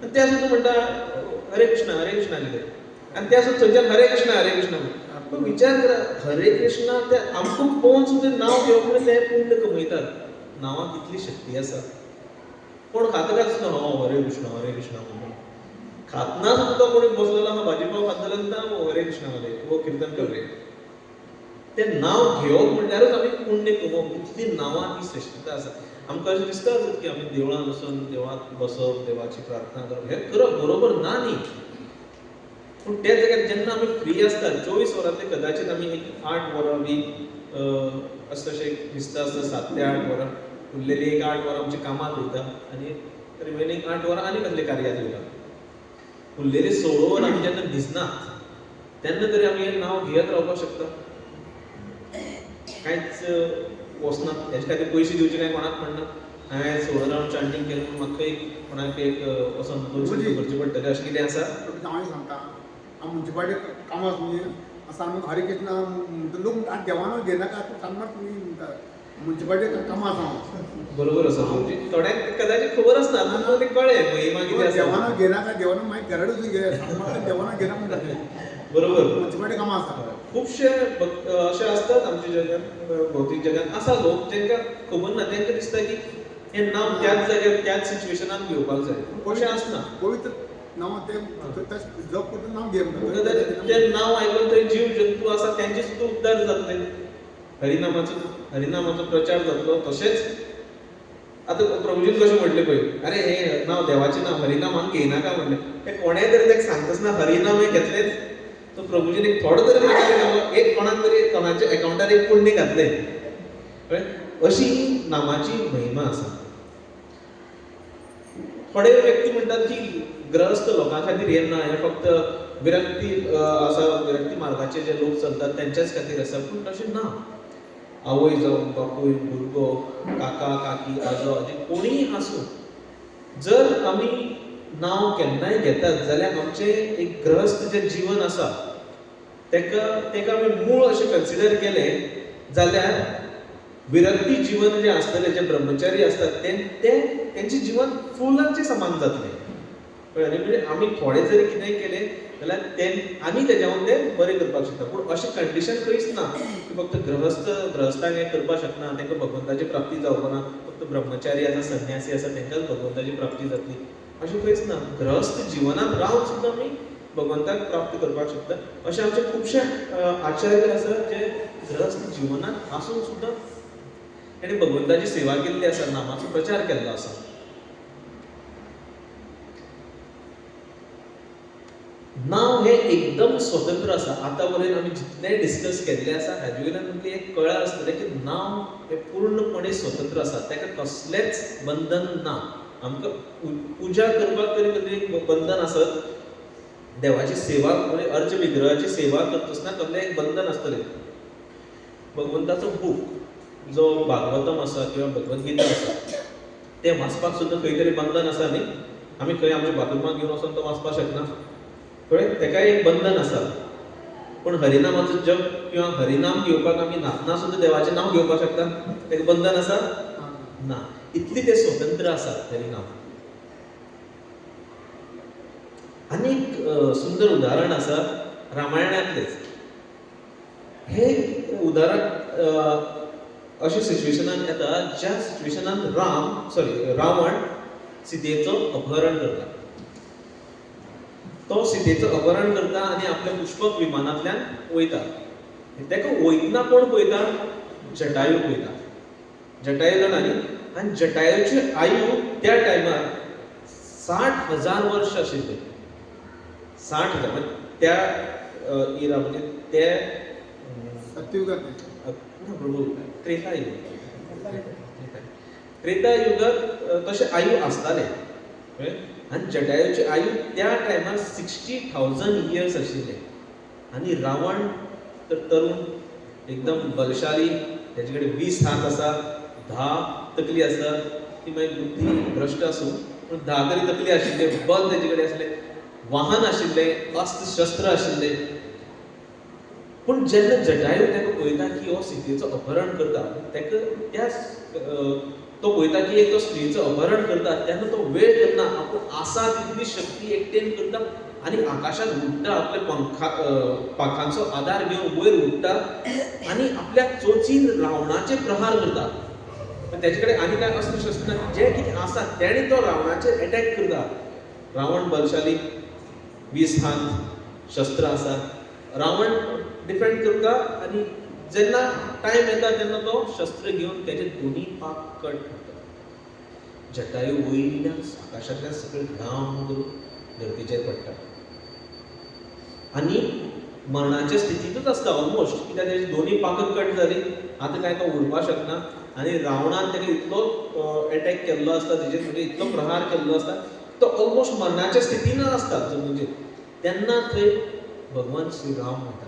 आनी ते सुद्दां म्हणटा हरे कृष्णा हरे कृष्णा कितें, आनी ते सुद्दां थंयच्यान हरे कृष्णा हरे कृष्णा. पूण विचार करा, हरे कृष्णा ते आमकां पळोवन सुद्दां नांव घेवप म्हणल्यार ते पुण्य कमयतात. नांवाक इतली शक्ती आसा. कोण खाता काय सुद्दां हो हरे कृष्णा हरे कृष्णा म्हणून खातना सुद्दां तो कोणी बसलेलो आहा भाजी पाव खाता जाल्यार सुद्दां हरे कृष्णा वाले वो किर्तन कर रे. तें नांव घेवप म्हणल्यारूच आमी पुण्य कमोवप, इतली नांवां ही श्रेश्ठता आसा. आमकां अशें दिसता आसत की आमी देवळान वचून देवळांत बसप, देवाची प्रार्थना करप, हें करप बरोबर ना न्ही, पूण त्या जाग्यार जेन्ना आमी फ्री आसता 24 वरांतले कदाचित आमी एक 8 वरां बी अशें अशें दिसता आसता, 7 ते 8 वरां, उरलेली एक 8 वरां आमच्या कामाक वयता आनी रिमेनींग 8 वरां आनी कसले कार्याक वयता. उरलेली 16 वरां आमी जेन्ना भिजनात तेन्ना तरी आमी हें नांव घेयत रावपाक शकता. कांयच वचना हेजे खातीर पयशे दिवचे काय कोणाक म्हणना. हांवें 16 रावंड चांटींग केलें म्हणून म्हाका एक कोणाक एक वचोन 200 भरचे पडटले अशें कितें आसा. हांवें सांगता हांव मुन्सिपालिटी कामाक आसा न्ही, आसा आमी हरे कृष्णा म्हणटा, लोक म्हणटा देवान घेनाका तूं सांगणार तुमी म्हणटा. मुन्सिपालिटी कामां आसा. बरोबर आसा तुमची. थोड्यांक कदाचित खबर आसना, पूण ते कळ्ळें महिमा कितें आसा. देवाना घेनाका, देवाना मागीर घरा वचून घे, देवाना घेना म्हणटा. बरोबर. मुन्सिपालिटी कामां आसा. खुबशे अशे आसतात आमच्या जगान, भौतीक जगान आसा लोक जेंकां खबर ना, तांकां दिसता की हें नांव त्याच जाग्यार त्याच सिच्युएशनान घेवपाक जाय, पूण अशें आसना. पवित्र नांव तें जप करता, नांव घे म्हणटा. तें नांव आयकून थंय जीव जंतू आसा तेंचे सुद्दां उद्धार जातले, हरिनामाचो प्रचार जातलो. तशेंच आतां प्रभुजीन कशें म्हटलें पळय, अरे हें नांव देवाचें नांव हरिनाम हांगा घेयनाका म्हणलें, तें कोणें तरी ताका सांगतासना हरिनाम हें घेतलेंच, तो प्रभुजीन एक थोडो तरी म्हाका एक कोणाक तरी कोणाच्या एकावंटार एक पुण्य घातलें. अशी नामाची महिमा आसा. थोडे व्यक्ती म्हणटात की ग्रहस्थ लोकां खातीर हें ना, हें फक्त विरक्ती आसा, विरक्ती मार्गाचे जे लोक चलतात तेंच्याच खातीर आसा, पूण तशें ना. आवय जावं, बापूय, भुरगो, काका, काकी, आजो, आजी कोणीय आसूं, जर आमी नांव केन्नाय घेतात जाल्यार आमचें एक ग्रहस्थ जें जीवन आसा तेका आमी मूळ अशें कन्सिडर केलें जाल्यार विरक्ती जीवन जें आसतलें, जे ब्रह्मचारी आसतात तें तेंचें जीवन फुलांचें समान जातलें. कळ्ळें न्ही? म्हणजे आमी थोडें जरी कितेंय केलें जाल्यार तें आमी तेज्याहून तें बरें करपाक शकता. पूण अशें कंडिशन खंयच ना की फक्त ग्रहस्थांक हें करपाक शकना, तांकां भगवंताची प्राप्ती जावपाक ना, फक्त ब्रह्मचारी आसा, संन्यासी आसा तांकांच भगवंताची प्राप्ती जातली, अशें खंयच ना. ग्रहस्थ जिवनांत रावन सुद्दां आमी भगवंताक प्राप्त करपाक शकता. अशे आमचे खुबशे आचार्य आसात जे ग्रहस्थ जिवनांत आसून सुद्दां ताणें भगवंताची सेवा केल्ली आसा, नामाचो प्रचार केल्लो आसा. नांव हें एकदम स्वतंत्र आसा. आतां वरेन आमी जितलें डिस्कस केल्लें आसा हाजे वयल्यान आमकां एक कळ्ळां आसतलें की नांव हें पूर्णपणे स्वतंत्र आसा, ताका कसलेंच बंधन ना. आमकां पुजा करपाक तरी कसलें एक बंधन आसत, देवाची सेवा म्हणजे अर्ज विग्रहाची सेवा करता आसतना कसलें एक बंधन आसतलें. भगवंताचो बूक जो भागवतम आसा किंवा भगवद्गीता आसा तें वाचपाक सुद्दां खंय तरी बंधन आसा न्ही. आमी खंय आमच्या बाथरुमाक घेवन वचोन तो वाचपाक शकना, कळ्ळें? तेकाय एक बंधन आसा. पूण हरिनामाचो जप किंवा हरिनाम घेवपाक आमी न्हातना सुद्दां देवाचें नांव घेवपाक शकता, तेका बंधन आसा ना. इतली तें स्वतंत्र आसा हरिनाम. आनी एक सुंदर उदाहरण आसा रामायणांतलेंच. हें उदाहरण अशें सिच्युएशनान येता ज्या सिच्युएशनान रावण सीतेचो अपहरण करता. तो सीतेचो अपहरण करता आनी आपल्या पुष्पक विमानांतल्यान वयता. ताका वयतना कोण पळयता? जटायू पळयता. जटायू जाणा न्ही? आनी जटायूची आयु त्या टायमार 60,000 वर्ष आशिल्लें. 60,000 म्हणजे त्या इरा म्हणजे ते सत्युगात प्रभू त्रेता युग, त्रेता युगात तशें आयु आसतालें. आनी जटायूची आयु त्या टायमार 60,000 इयर्स आशिल्ले. आनी रावण तर तरुण, एकदम बलशाली, तेजे कडेन 20 हात आसा, 10 तकली आसा, ती मागीर बुद्धी भ्रश्ट आसूं पूण 10 तरी तकली आशिल्ले, बल तेजे कडेन आसलें, वाहन आशिल्लें, अस्त्र शस्त्र आशिल्लें. पूण जेन्ना जटायू ताका पळयता की हो सीतेचो अपहरण करता, ताका त्या तो पळयता की एक तो स्त्रीचो अपहरण करता, तेन्ना तो वेळ करना, आपूण आसा तितली शक्ती एकटेन करता आनी आकाशांत उडटा, आपल्या पाखांचो आदार घेवन वयर उडटा आनी आपल्या चोचीन रावणाचेर प्रहार करता. तेजे कडेन आनी कांय अस्त्र शस्त्र ना, जें कितें आसा तेणें तो रावणाचेर एटॅक करता. रावण बलशाली, 20 हात शस्त्र आसा, रावण डिफेंड करता आनी जेन्ना टायम येता तेन्ना तो शस्त्र घेवन तेजे दोनी पाक कट करता. जटायू वयल्यान आकाशांतल्यान सकयल धांव करून धरतीचेर पडटा आनी मरणाच्या स्थितींतूच आसता ऑलमोस्ट, कित्याक तेजी दोनी पाकां कट जाली, आतां कांय तो उडपाक शकना. आनी रावणान ताका इतलो एटॅक केल्लो आसता तेजेर, म्हणजे इतलो प्रहार केल्लो आसता, तो ऑलमोस्ट मरणाच्या स्थितीन आसता जमनीचेर. तेन्ना थंय भगवान श्री राम येता.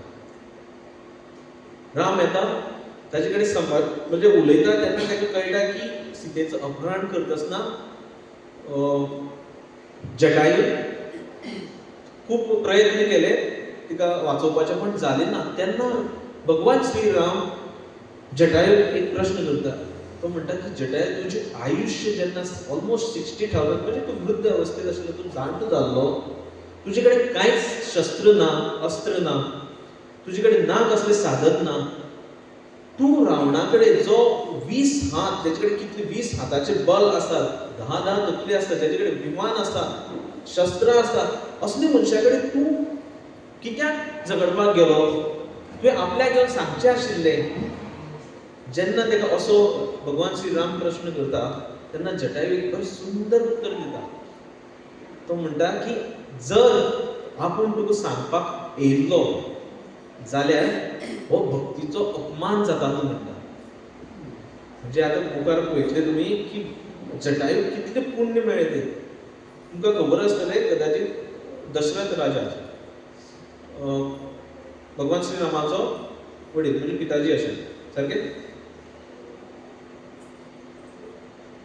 राम येता, ताजे कडेन संवाद म्हणजे उलयता, तेन्ना ताका कळटा की सीतेचो अपहरण करतासना जटायू खूब प्रयत्न केले तिका वाचोवपाचे, पण जाले ना. तेन्ना भगवान श्री राम जटायू एक प्रश्न करता, तो म्हणटा की जटायू तुजें आयुश्य जेन्ना ऑलमोस्ट 60,000 म्हणजे तूं वृद्ध अवस्थेत आशिल्लो, तूं जाणटो जाल्लो, तुजे कडेन कांयच शस्त्र ना, अस्त्र ना, तुजे कडेन ना कसलें साधन ना, तूं रावणा कडेन जो 20 हात, तेजे कडेन कितले 20 हाताचे बल आसात, 10-10 तकली आसता, तेजे कडेन विमान आसा, शस्त्रां आसा, असले मनशा कडेन तूं कित्याक झगडपाक गेलो? तुवें आपल्याक येवन सांगचें आशिल्लें. जेन्ना ताका असो भगवान श्री राम प्रश्न करता तेन्ना जटायू एक बरें सुंदर उत्तर दिता. तो म्हणटा की जर आपूण तुका सांगपाक येयल्लो जाल्यार हो भक्तीचो अपमान जातालो म्हणटा. म्हणजे आतां मुखार पळयतले तुमी की जटायू कितले पुण्य मेळ्ळें तें तुमकां खबर आसतलें. कदाचित दशरथ राजा भगवान श्री रामाचो वडील म्हणजे पिताजी आशिल्ले सारकें.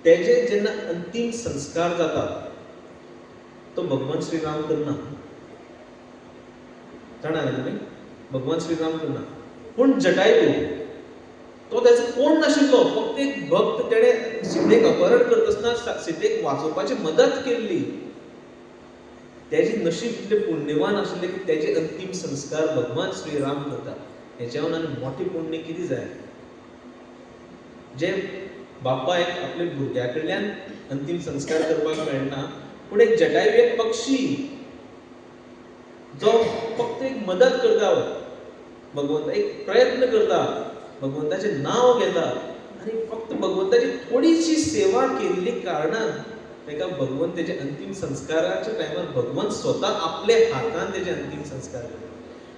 तेजे जेन्ना अंतीम संस्कार जाता तो भगवान श्री राम करना, जाणा न्ही तुमी, भगवान श्री राम करना. पूण जटायू तो तेजो कोण नाशिल्लो, फक्त एक भक्त. तेणें सीतेक अपहरण करतना सीतेक वाचोवपाची मदत केल्ली. तेजे नशीब इतलें पुण्यवान आशिल्लें की तेजे अंतीम संस्कार भगवान श्री राम करता. हेच्यावन आनी मोटें पुण्य कितें जाय? जे बापायक आपल्या भुरग्या कडल्यान अंतीम संस्कार करपाक मेळना, पूण एक जटायू एक पक्षी जो फक्त एक मदत करता, भगवंता एक प्रयत्न करता, भगवंताचें नांव घेता आनी फक्त भगवंताची थोडीशी सेवा केल्ली कारणान ताका भगवंत तेजे अंतीम संस्काराच्या टायमार भगवंत स्वता आपले हातान तेजे अंतीम संस्कार करता.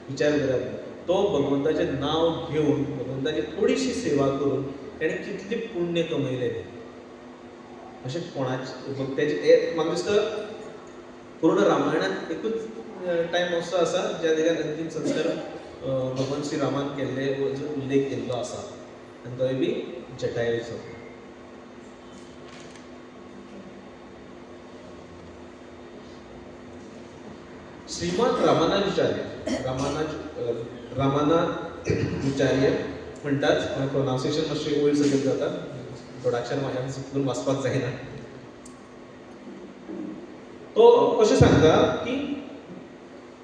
विचार करात, तो भगवंताचें नांव घेवन भगवंताची थोडीशी सेवा करून ताणें कितलें पुण्य कमयलें. अशें कोणाचें तेजें म्हाका दिसता पूर्ण रामायणांत एकूच टायम असो आसा ज्या जाग्यार अंतीम संस्कार भगवान श्री रामान केल्ले उल्लेख केल्लो आसा आनी तोय बी जटायूचो. श्रीमान रामानुजाचार्य रामानुजाचार्य म्हणटात, प्रोनावन्सिएशन मातशें वयर सकयल जाता, थोडाक्षर म्हाज्यान चुकून वाचपाक जायना. तो अशें सांगता की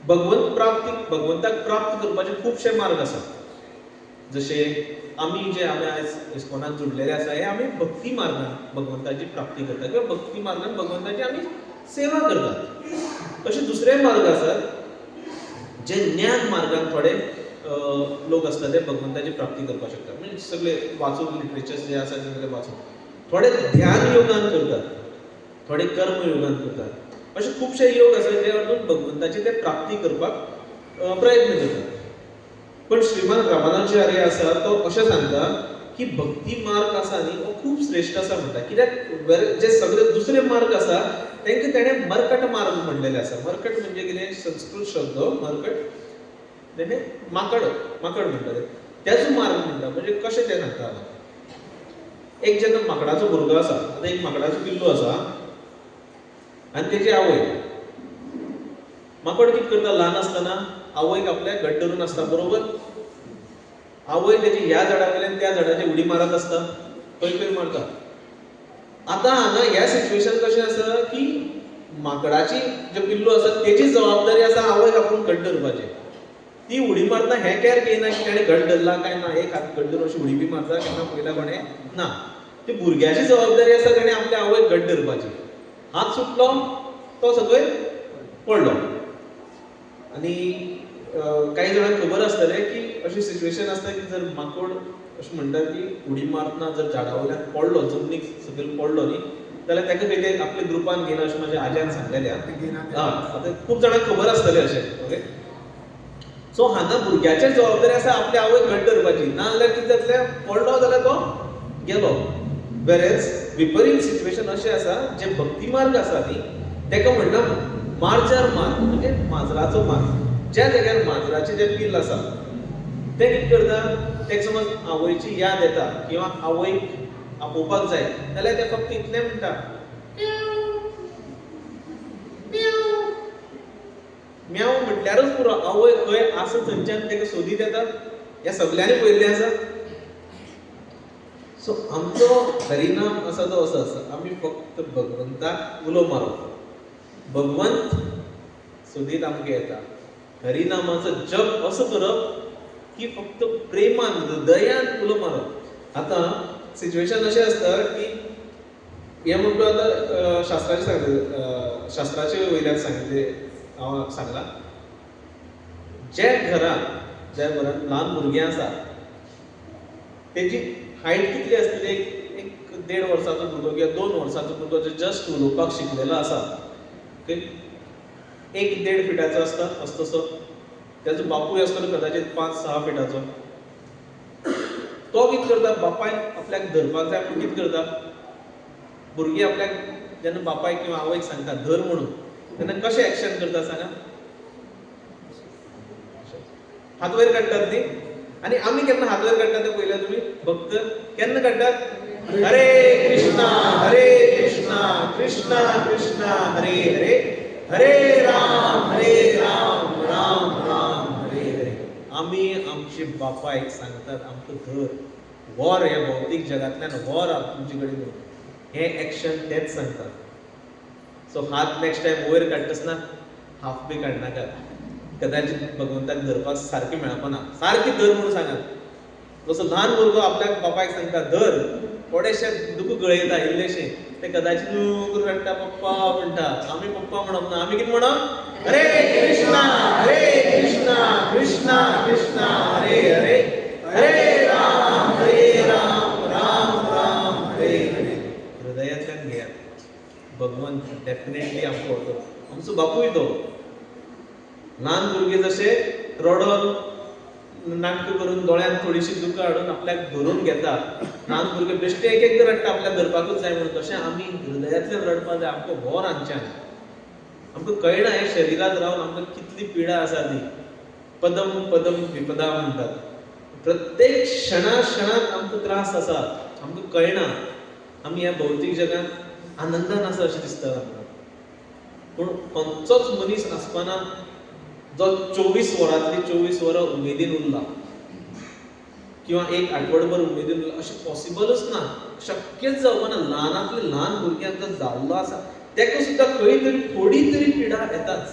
भगवंत प्राप्ती, भगवंताक प्राप्त करपाचे खुबशे मार्ग आसात. जशे आमी जे आमी आयज इस्कॉनाक जुडलेले आसा हे आमी भक्ती मार्गान भगवंताची प्राप्ती करता किंवा भक्ती मार्गान भगवंताची आमी सेवा करतात. तशे दुसरे मार्ग आसात जे ज्ञान मार्गान थोडे लोक आसता ते भगवंताची प्राप्ती करपाक शकतात. म्हणजे सगळे वाचून लिटरेचर्स जे आसा ते सगळे वाचून, थोडे ध्यान योगान करतात, थोडे कर्म योगान करतात. अशे खुबशे योग आसात जे वचून भगवंताची ते प्राप्ती करपाक प्रयत्न करतात. पण श्रीमान रामानुजाचार्य आसा तो अशें सांगता की भक्ती मार्ग आसा न्ही हो खूब श्रेश्ठ आसा म्हणटा. कित्याक जे सगळे दुसरे मार्ग आसा तांकां तेणें मर्कट मार्ग म्हणलेले आसा. मर्कट म्हणजे कितें? संस्कृत शब्द मर्कट, तेणें माकड, माकड म्हणटा तेजो मार्ग म्हणटा. म्हणजे कशें तें सांगता, एक जेन्ना माकडाचो भुरगो आसा, आतां एक माकडाचो पिल्लू आसा आनी तेजी आवय. माकड कितें करता ल्हान आसतना आवयक आपल्याक घट धरून आसता, बरोबर? आवय तेजी ह्या झाडा वयल्यान त्या झाडाचेर उडी मारत आसता, खंय खंय मारता. आतां हांगा ह्या सिच्युएशन कशें आसा की माकडाची जे पिल्लू आसा तेजी जबाबदारी आसा आवयक आपूण घट धरपाचें. ती उडी मारता हें कॅर घेयना की ताणें घट धरला काय ना, एक हात घट धरून अशी उडी बी मारता केन्ना पळयला कोणें ना. ती भुरग्याची जबाबदारी आसा ताणें आपल्या आवयक घट धरपाची. हात सुटलो तो सकयल पडलो. आनी कांय जाणांक खबर आसतलें की अशी सिच्युएशन आसता की जर माकोड अशें म्हणटात की उडी मारतना जर झाडा वयल्यान पडलो, जमनीक सकयल पडलो न्ही जाल्यार ताका खंय ते आपल्या ग्रुपान घेयना अशें म्हाज्या आज्यान सांगलेलें. आतां खूब जाणांक खबर आसतलें अशें. ओके, सो हांगा भुरग्याचेर जबाबदारी आसा आपल्या आवयक घट धरपाची, ना जाल्यार कितें जातलें, पडलो जाल्यार तो गेलो. वेरेज विपरीत सिच्युएशन अशें आसा जे भक्ती मार्ग आसा न्ही ताका म्हणटा मार्जार मार्ग, म्हणजे माजराचो मार्ग. ज्या जाग्यार माजराचें जें पिल्ल आसा तें कितें करता, तेका समज आवयची याद येता किंवा आवयक आपोवपाक जाय जाल्यार तें फक्त इतलें म्हणटा म्याव म्हटल्यारूच पुरो, आवय खंय आसा थंयच्यान ताका सोदीत येता. ह्या सगल्यांनी पळयल्लें आसा. सो आमचो हरिनाम आसा तो असो आसा, आमी फक्त भगवंताक उलो मारप, भगवंत सोदीत आमकां येता. हरिनामाचो जप असो करप की फक्त प्रेमान हृदयान उलो मारप. आतां सिच्युएशन अशें आसता की हें म्हणटा आतां शास्त्राचें सांगता, शास्त्राचे वयल्यान सांगिल्लें हांव सांगलां. ज्या घरांत ल्हान भुरगें आसा तेजी हायट कितली आसतली, एक 1.5 वर्साचो भुरगो किंवा 2 वर्साचो भुरगो जो जस्ट उलोवपाक शिकलेलो आसा, 1-1.5 फिटाचो आसता असतसो, तेजो बापूय आसतलो कदाचित 5-6 फिटाचो. तो कितें करता, बापायन आपल्याक धरपाक जाय म्हूण कितें करता, भुरगीं आपल्याक जेन्ना बापायक किंवा आवयक सांगता धर म्हणून तेन्ना कशें एक्शन करता सांगा, हात वयर काडटात न्ही. आनी आमी केन्ना हात वयर काडटात ते पळयल्या तुमी, भक्त केन्ना काडटात, हरे कृष्णा हरे कृष्णा कृष्णा कृष्णा हरे हरे हरे राम हरे राम राम राम हरे हरे. आमी आमचे बापायक सांगतात आमकां धर, व्हर ह्या भौतीक जगांतल्यान व्हर तुमचे कडेन म्हणून. हें एक्शन तेच सांगतात. सो हात नेक्स्ट टायम वयर काडटासना हाफ बी काडनाकात, कदाचित भगवंताक धरपाक सारकें मेळपाना, सारकें धर म्हणून सांगात. जसो ल्हान भुरगो आपल्याक बापायक सांगता धर, थोडेशें दुखू गळयता इल्लेशें, ते कदाचित करून रडटा, पप्पा म्हणटा. आमी पप्पा म्हणप ना, आमी कितें म्हणप, हरे कृष्णा हरे कृष्णा कृष्णा कृष्णा हरे हरे हरे राम हरे राम राम राम हरे हरे. हृदयांतल्यान घेयात, भगवंत डेफिनेटली आमकां व्हरतलो. आमचो बापूय तो ल्हान भुरगें जशें रडोन नाटकां करून दोळ्यांत थोडीशी दुकां हाडून आपल्याक धरून घेता, ल्हान भुरगें बेश्टें एक एकदां रडटा आपल्याक धरपाकूच जाय म्हणून, तशें आमी हृदयांतल्यान रडपाक जाय. आमकां व्हर हांगच्यान, आमकां कळना हे शरिरांत रावन आमकां कितली पिडा आसा ती. पदम पदम विपदा म्हणटात, प्रत्येक क्षणा क्षणाक आमकां त्रास आसा, आमकां कळना. आमी ह्या भौतीक जगांत आनंदान आसा अशें दिसता आमकां, पूण खंयचोच मनीस आसपाना जो 24 वरांतली 24 वरां उमेदीन उरला किंवा एक आठवडभर उमेदीन उरला अशें पॉसिबलच ना, शक्यच जावपाना. ल्हानांतले ल्हान भुरग्यांक जो जाल्लो आसा तेका सुद्दां खंय तरी थोडी तरी पिडा येताच,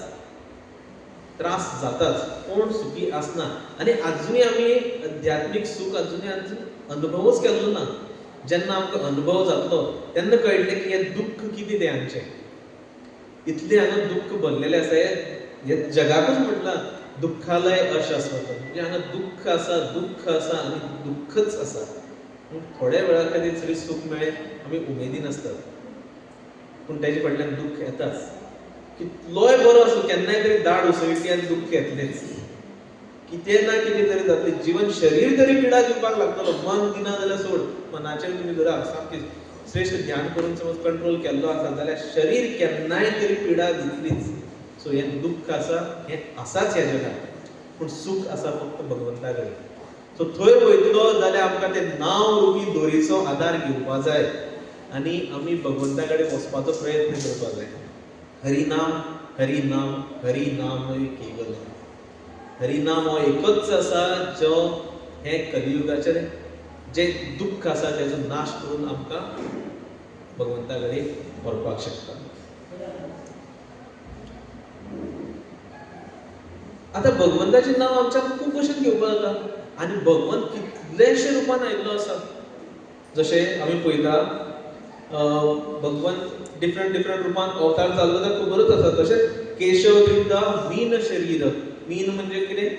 त्रास जाताच, कोण सुखी आसना. आनी आजुनूय आमी अध्यात्मीक सूख आजुनूय अजून अनुभवच केल्लो ना. जेन्ना आमकां अनुभव जातलो तेन्ना कळटलें की हें दुख्ख कितें तें आमचें, इतलें हांगा दुख्ख भरलेलें आसा. हे जगाकूच म्हटलां दुख्खालय अशाश्वत, म्हणजे हांगा दुख्ख आसा, दुख्ख आसा आनी दुख्खच आसा. पूण थोड्या वेळा खातीर जरी सूख मेळ्ळें आमी उमेदीन आसतात, पूण तेजे फाटल्यान दुख्ख येताच. कितलोय बरो आसूं केन्नाय तरी दाड उसळटली आनी दुख्ख येतलेंच, कितें ना कितें तरी जातलें. जिवन शरीर तरी पिडा दिवपाक लागतलो, मन दिना जाल्यार सोड, मनाचेर तुमी धरा सामकें श्रेश्ठ ध्यान करून समज कंट्रोल केल्लो आसा जाल्यार शरीर केन्नाय तरी पिडा दितलीच. सो हें दुख्ख आसा, हें आसाच ह्या जगांत, पूण सूख आसा फक्त भगवंता कडेन. सो थंय वयतलो जाल्यार आमकां तें नांव रुपी दोरीचो आदार घेवपा जाय आनी आमी भगवंता कडेन वचपाचो प्रयत्न करपा जाय. हरिनाम हरिनाम हरिनाम केवल, हरिनाम हो एकच आसा जो हें कलियुगाचें जें दुख्ख आसा तेजो नाश करून आमकां भगवंता कडेन व्हरपाक शकता. आतां भगवंताचें नांव आमच्यान खूब भशेन घेवपाक जाता आनी भगवंत कितलेशे रुपान आयिल्लो आसा. जशें आमी पळयता भगवंत डिफरंट डिफरंट रुपान अवतार जाल्लो तर खबरूच आसा. तशेंच केशव दिता मीन शरीर, मीन म्हणजे कितें,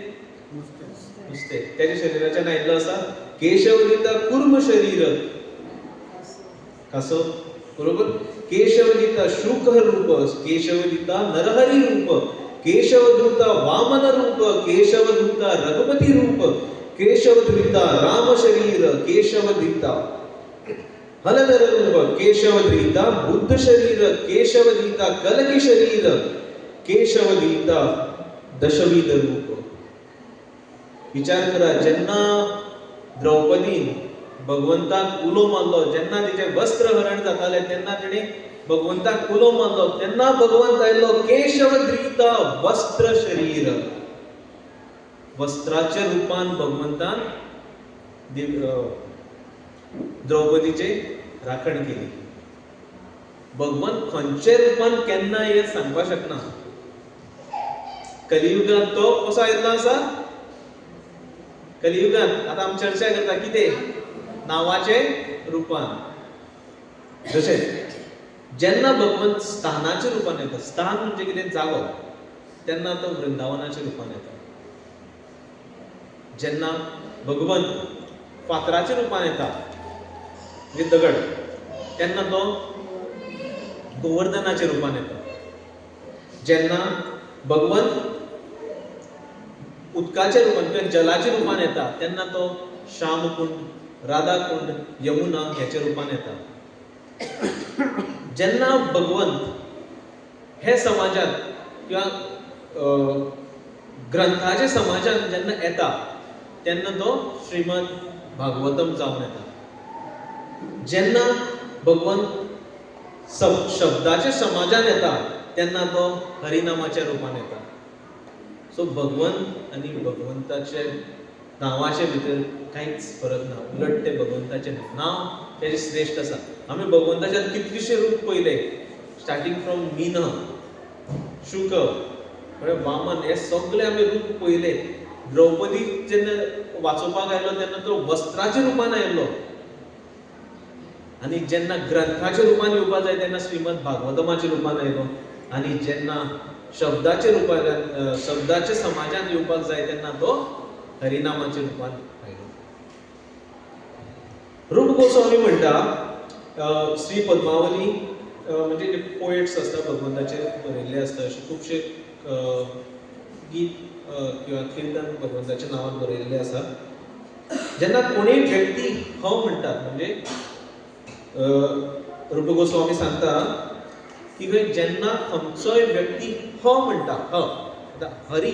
नुस्तें, तेज्या शरिराच्यान आयिल्लो आसा. केशव दिता कुर्म शरीर, कासो, बरोबर. केशव दिता शुक रूप, केशव दिता नरहरी रूप, केशवदूता वामन रूप, केशवदूता रघुपति रूप, केशवदूता राम शरीर, केशवदूता हलधर रूप, केशवदूता बुद्ध शरीर, केशवदूता कलकी शरीर, केशवदूता दशविध रूप. विचार करा, जेन्ना द्रौपदीन भगवंताक उलो मारलो, जेन्ना तिचें वस्त्रहरण जातालें तेन्ना तिणें भगवंताक उलो मारलो, तेन्ना भगवंत आयलो केशवद्रीता वस्त्र शरीर, वस्त्राच्या रूपान भगवंतान द्रौपदीचे राखण केली. भगवंत खंयचे रुपान केन्ना येत सांगपाक शकना. कलियुगांत तो कसो आयिल्लो आसा? कलियुगांत आतां आमी चर्चा करता कितें? नांवाचे रुपान. जशें जेन्ना भगवंत स्थानाच्या रुपान येता, स्थान म्हणजे कितें? जागो. तेन्ना तो वृंदावनाच्या रुपान येता. जेन्ना भगवंत फातराच्या रुपान येता म्हणजे दगड, तेन्ना तो गोवर्धनाच्या रुपान येता. जेन्ना भगवंत उदकाच्या रुपान किंवा जलाच्या रुपान येता तेन्ना तो श्यामकुंड, राधाकुंड, यमुना ह्याच्या रुपान येता. जेन्ना भगवंत हे समाजात किंवा ग्रंथाच्या समाजात जेन्ना येता तेन्ना तो श्रीमद भागवतम जावन येता. जेन्ना भगवंत शब्दाच्या समाजान येता तेन्ना तो हरिनामाच्या रुपान येता. सो भगवंत आनी भगवंताचे नांवाचे भितर कांयच फरक ना, उलट ते भगवंताचें नांव तेजें श्रेश्ठ आसा. आमी भगवंताचे कितलेशे रूप पळयले, स्टार्टींग फ्रॉम मीन, शुक, वामन, हे सगळे आमी रूप पळयले. द्रौपदी जेन्ना वाचोवपाक आयलो तेन्ना तो वस्त्राच्या रुपान आयलो, आनी जेन्ना ग्रंथाच्या रुपान येवपाक जाय तेन्ना श्रीमद भागवतमाच्या रुपान आयलो, आनी जेन्ना शब्दाच्या रुपान शब्दाच्या समाजान येवपाक जाय तेन्ना तो हरिनामाच्या रुपान आयलो. रूप गोस्वामी म्हणटा श्री पद्मावली म्हणजे जे पोएट्स आसता भगवंताचे बरयल्ले आसता, अशे खुबशे गीत किंवा किर्तन भगवंताच्या नांवान बरयल्ले आसा. जेन्ना कोणीय व्यक्ती ह म्हणटात म्हणजे रूप गोस्वामी सांगता की खंय जेन्ना खंयचोय व्यक्ती ह म्हणटा, ह आतां हरी,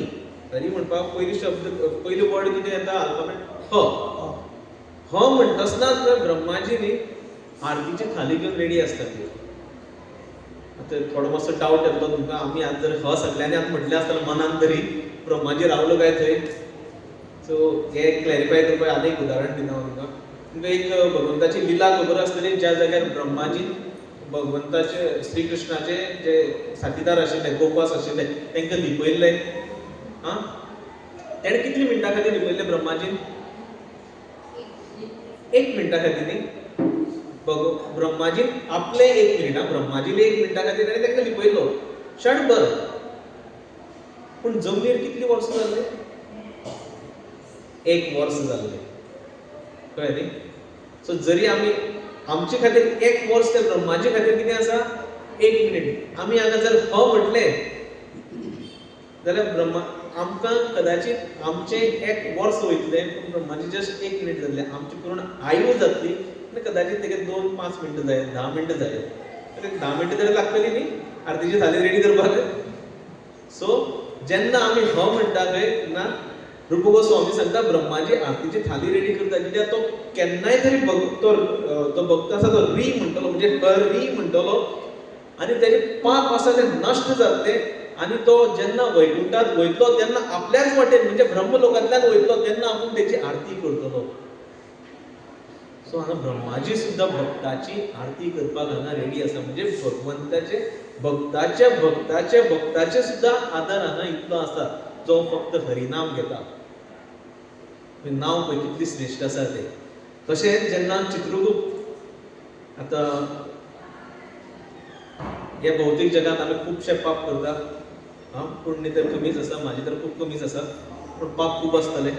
हरी म्हणपाक पयली शब्द पयली वर्ड कितें येता अल्फाबेट ह. ह म्हणटसना ब्रह्माजी न्ही आरतीची थाली घेवन रेडी आसता. ती आतां थोडो मातसो डावट येतलो तुमकां, आमी आतां जर ह सगळ्यांनी आतां म्हटलें आसतलें मनान तरी ब्रह्माजी रावलो काय थंय? सो हें क्लॅरिफाय करपाक आनी एक उदाहरण दिता हांव तुमकां. तुमकां एक भगवंताची लिला खबर आसतली, ज्या जाग्यार ब्रह्माजी भगवंताचे श्रीकृष्णाचे जे साथीदार आशिल्ले गोपास आशिल्ले तांकां लिपयल्ले. आं, तेणें कितली मिनटां खातीर लिपयल्ले ब्रह्माजीन? 1 मिनटा खातीर न्ही, ब्रह्माजीन आपले 1 मिनट, ब्रह्माजीन 1 मिनटा खातीर ताणें तांकां लिपयल्लो क्षणभर. पूण जमनीर कितली वर्सां जाल्ली? 1 वर्स जाल्लें. कळ्ळें न्ही? सो जरी आमी आमचे खातीर 1 वर्स ते ब्रह्माजी खातीर कितें आसा? 1 मिनट. आमी हांगा जर ह म्हटलें जाल्यार ब्रह्मा आमकां कदाचित आमचें 1 वर्स वयतलें, पूण ब्रह्माजी जस्ट 1 मिनट जातलें, आमची पूर्ण आयु जातली आनी कदाचित तेगे 2-5 मिनटां जाय, 10 मिनटां जाय, 10 मिनटां तरी लागतली न्ही आरतीची थाली रेडी करपाक. सो जेन्ना आमी ह म्हणटा थंय तेन्ना रूप गोस्वामी सांगता ब्रह्माजी आरतीची थाली रेडी करता, कित्याक तो केन्नाय तरी तो भक्त आसा तो री म्हणटलो, म्हणजे हरी म्हणटलो आनी तेजें पाप आसा तें नश्ट जातलें, आनी तो जेन्ना वैकुंठात वयतलो तेन्ना आपल्याच वाटेन म्हणजे ब्रह्मलोकांतल्यान वयतलो तेन्ना आपूण तेची आरती करतलो. सो हांगा ब्रह्माजी सुद्दां भक्ताची आरती करपाक हांगा रेडी आसा. म्हणजे भगवंताचे भक्ताचे भक्ताचे भक्ताचे सुद्दां आदर हांगा इतलो आसा जो फक्त हरिनाम घेता. नांव पळय कितली श्रेश्ठ आसा तें. तशेंच जेन्ना चित्रगुप्त, आतां हे भौतीक जगांत आमी खुबशे पाप करता, आं, पुण्य तर कमीच आसा, म्हाजें तर खूब कमीच आसा, पूण पाप खूब आसतलें.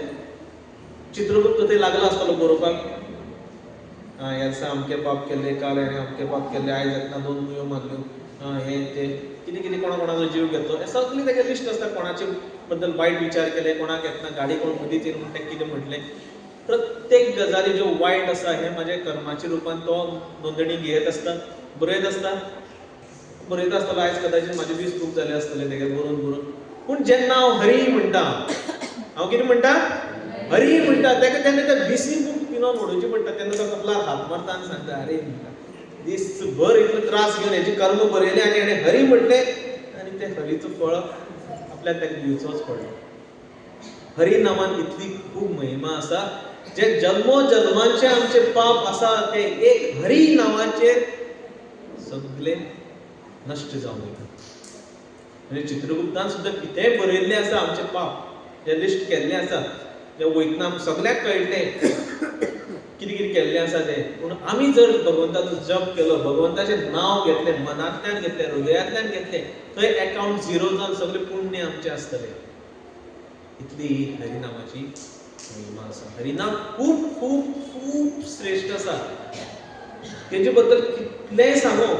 चित्रगुप्त थंय लागला आसतलो बरोवपाक, आं ह्या दिसा अमकें पाप केल्लें, काल हेणें अमकें पाप केल्लें, आयज येतना 2 मुयो मारल्यो, आं हें तें कितें कितें कोणा कोणाचो जीव घेतलो, हें सगळें तेगेलें लिस्ट आसता. कोणाचे बद्दल वायट विचार केले, कोणाक येतना गाडी कोण मदींच येवन म्हण तेका कितें म्हटलें, प्रत्येक गजाली ज्यो वायट आसा हें म्हाज्या कर्माच्या रुपान तो नोंदणी घेत आसता, बरयत आसता, बरयता आसतलो. आयज कदाचित म्हाजे 20 बूक जाले आसतले तेगे बरोवन बरोवन. पूण जेन्ना हांव हरी म्हणटा, हांव कितें म्हणटा? हरी म्हणटा, तेका तेन्ना ते 20 बूक पिनोन उडोवचे पडटा. तेन्ना तो कपलार हात मारता आनी सांगता, अरे म्हणटा दीसभर इतलो त्रास घेवन हेजे कर्म बरयलें आनी हेणें हरी म्हटलें आनी तें हरीचो फळ आपल्याक ताका दिवचोच पडलो. हरी नामान इतली खूब महिमा आसा जे जन्मो जन्मांचे आमचे पाप आसा ते एक हरी नांवाचेर सगळे नश्ट जावन वयता. म्हणजे चित्रगुप्तान सुद्दां कितेंय बरयल्लें आसा आमचे पाप जे लिस्ट केल्लें आसा, जे वयतना आमकां सगळ्याक कळटलें कितें कितें केल्लें आसा तें. पूण आमी जर भगवंताचो जप केलो, भगवंताचें नांव घेतलें, मनांतल्यान घेतलें, हृदयांतल्यान घेतलें, थंय एकाउंट झिरो जावन सगळें पुण्य आमचें आसतलें. इतली ही हरिनामाची महिमा आसा. हरिनाम खूब खूब खूब श्रेश्ठ आसा. तेजे बद्दल कितलेंय सांगो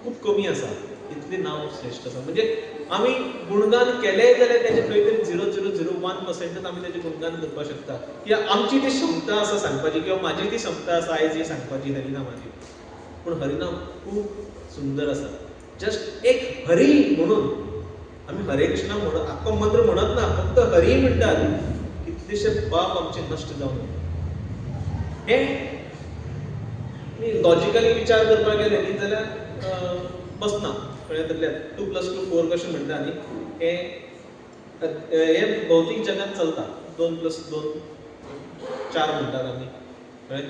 खूब कमी आसा. इतलें नांव श्रेश्ठ आसा. म्हणजे आमी गुणगान केलें जाल्यार तेजें खंय तरी 0.001% आमी तेजें गुणगान करपाक शकता. कित्याक आमची ती क्षमता आसा सांगपाची, किंवा म्हाजी ती क्षमता आसा आयज ही सांगपाची हरिनामाची. पूण हरिनाम खूब सुंदर आसा. जस्ट एक हरी म्हणून आमी हरे कृष्णा म्हणत आख्खो मंत्र म्हणत ना, फक्त हरी म्हणटात, कितलेशे पाप आमचे नश्ट जावन वता. हे लॉजिकली विचार करपाक गेले न्ही जाल्यार बसना. कळ्ळें? तकल्यार 2 + 2 4 कशें म्हणटा न्ही, हे भौतीक जगांत चलता. 2 + 2 4 म्हणटात आमी. कळ्ळें?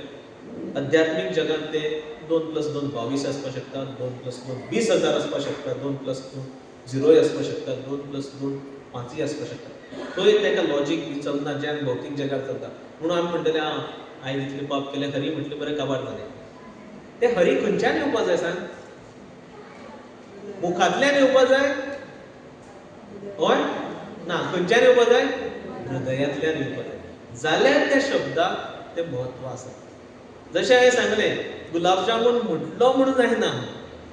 अध्यात्मीक जगांत ते 2 + 2 22 आसपाक शकता, 2 + 2 20,000 आसपाक शकता, 2 + 2 0 आसपाक शकता, 2 + 2 5 आसपाक शकता. थंय ताका लॉजीक बी चलना ज्यान भौतीक जगार चलता. म्हणून आमी म्हणटले आं आयज इतलें पाप केलें, हरी म्हटलें बरें काबार जालें. तें हरी खंयच्यान येवपा जाय सांग? मुखांतल्यान येवपा जाय? हय ना, खंयच्यान येवपा जाय? हृदयांतल्यान येवपा जाय. जाल्यार त्या शब्दाक तें म्हत्व आसा. जशें हांवें सांगलें, गुलाबजामून म्हटलो म्हणून जायना.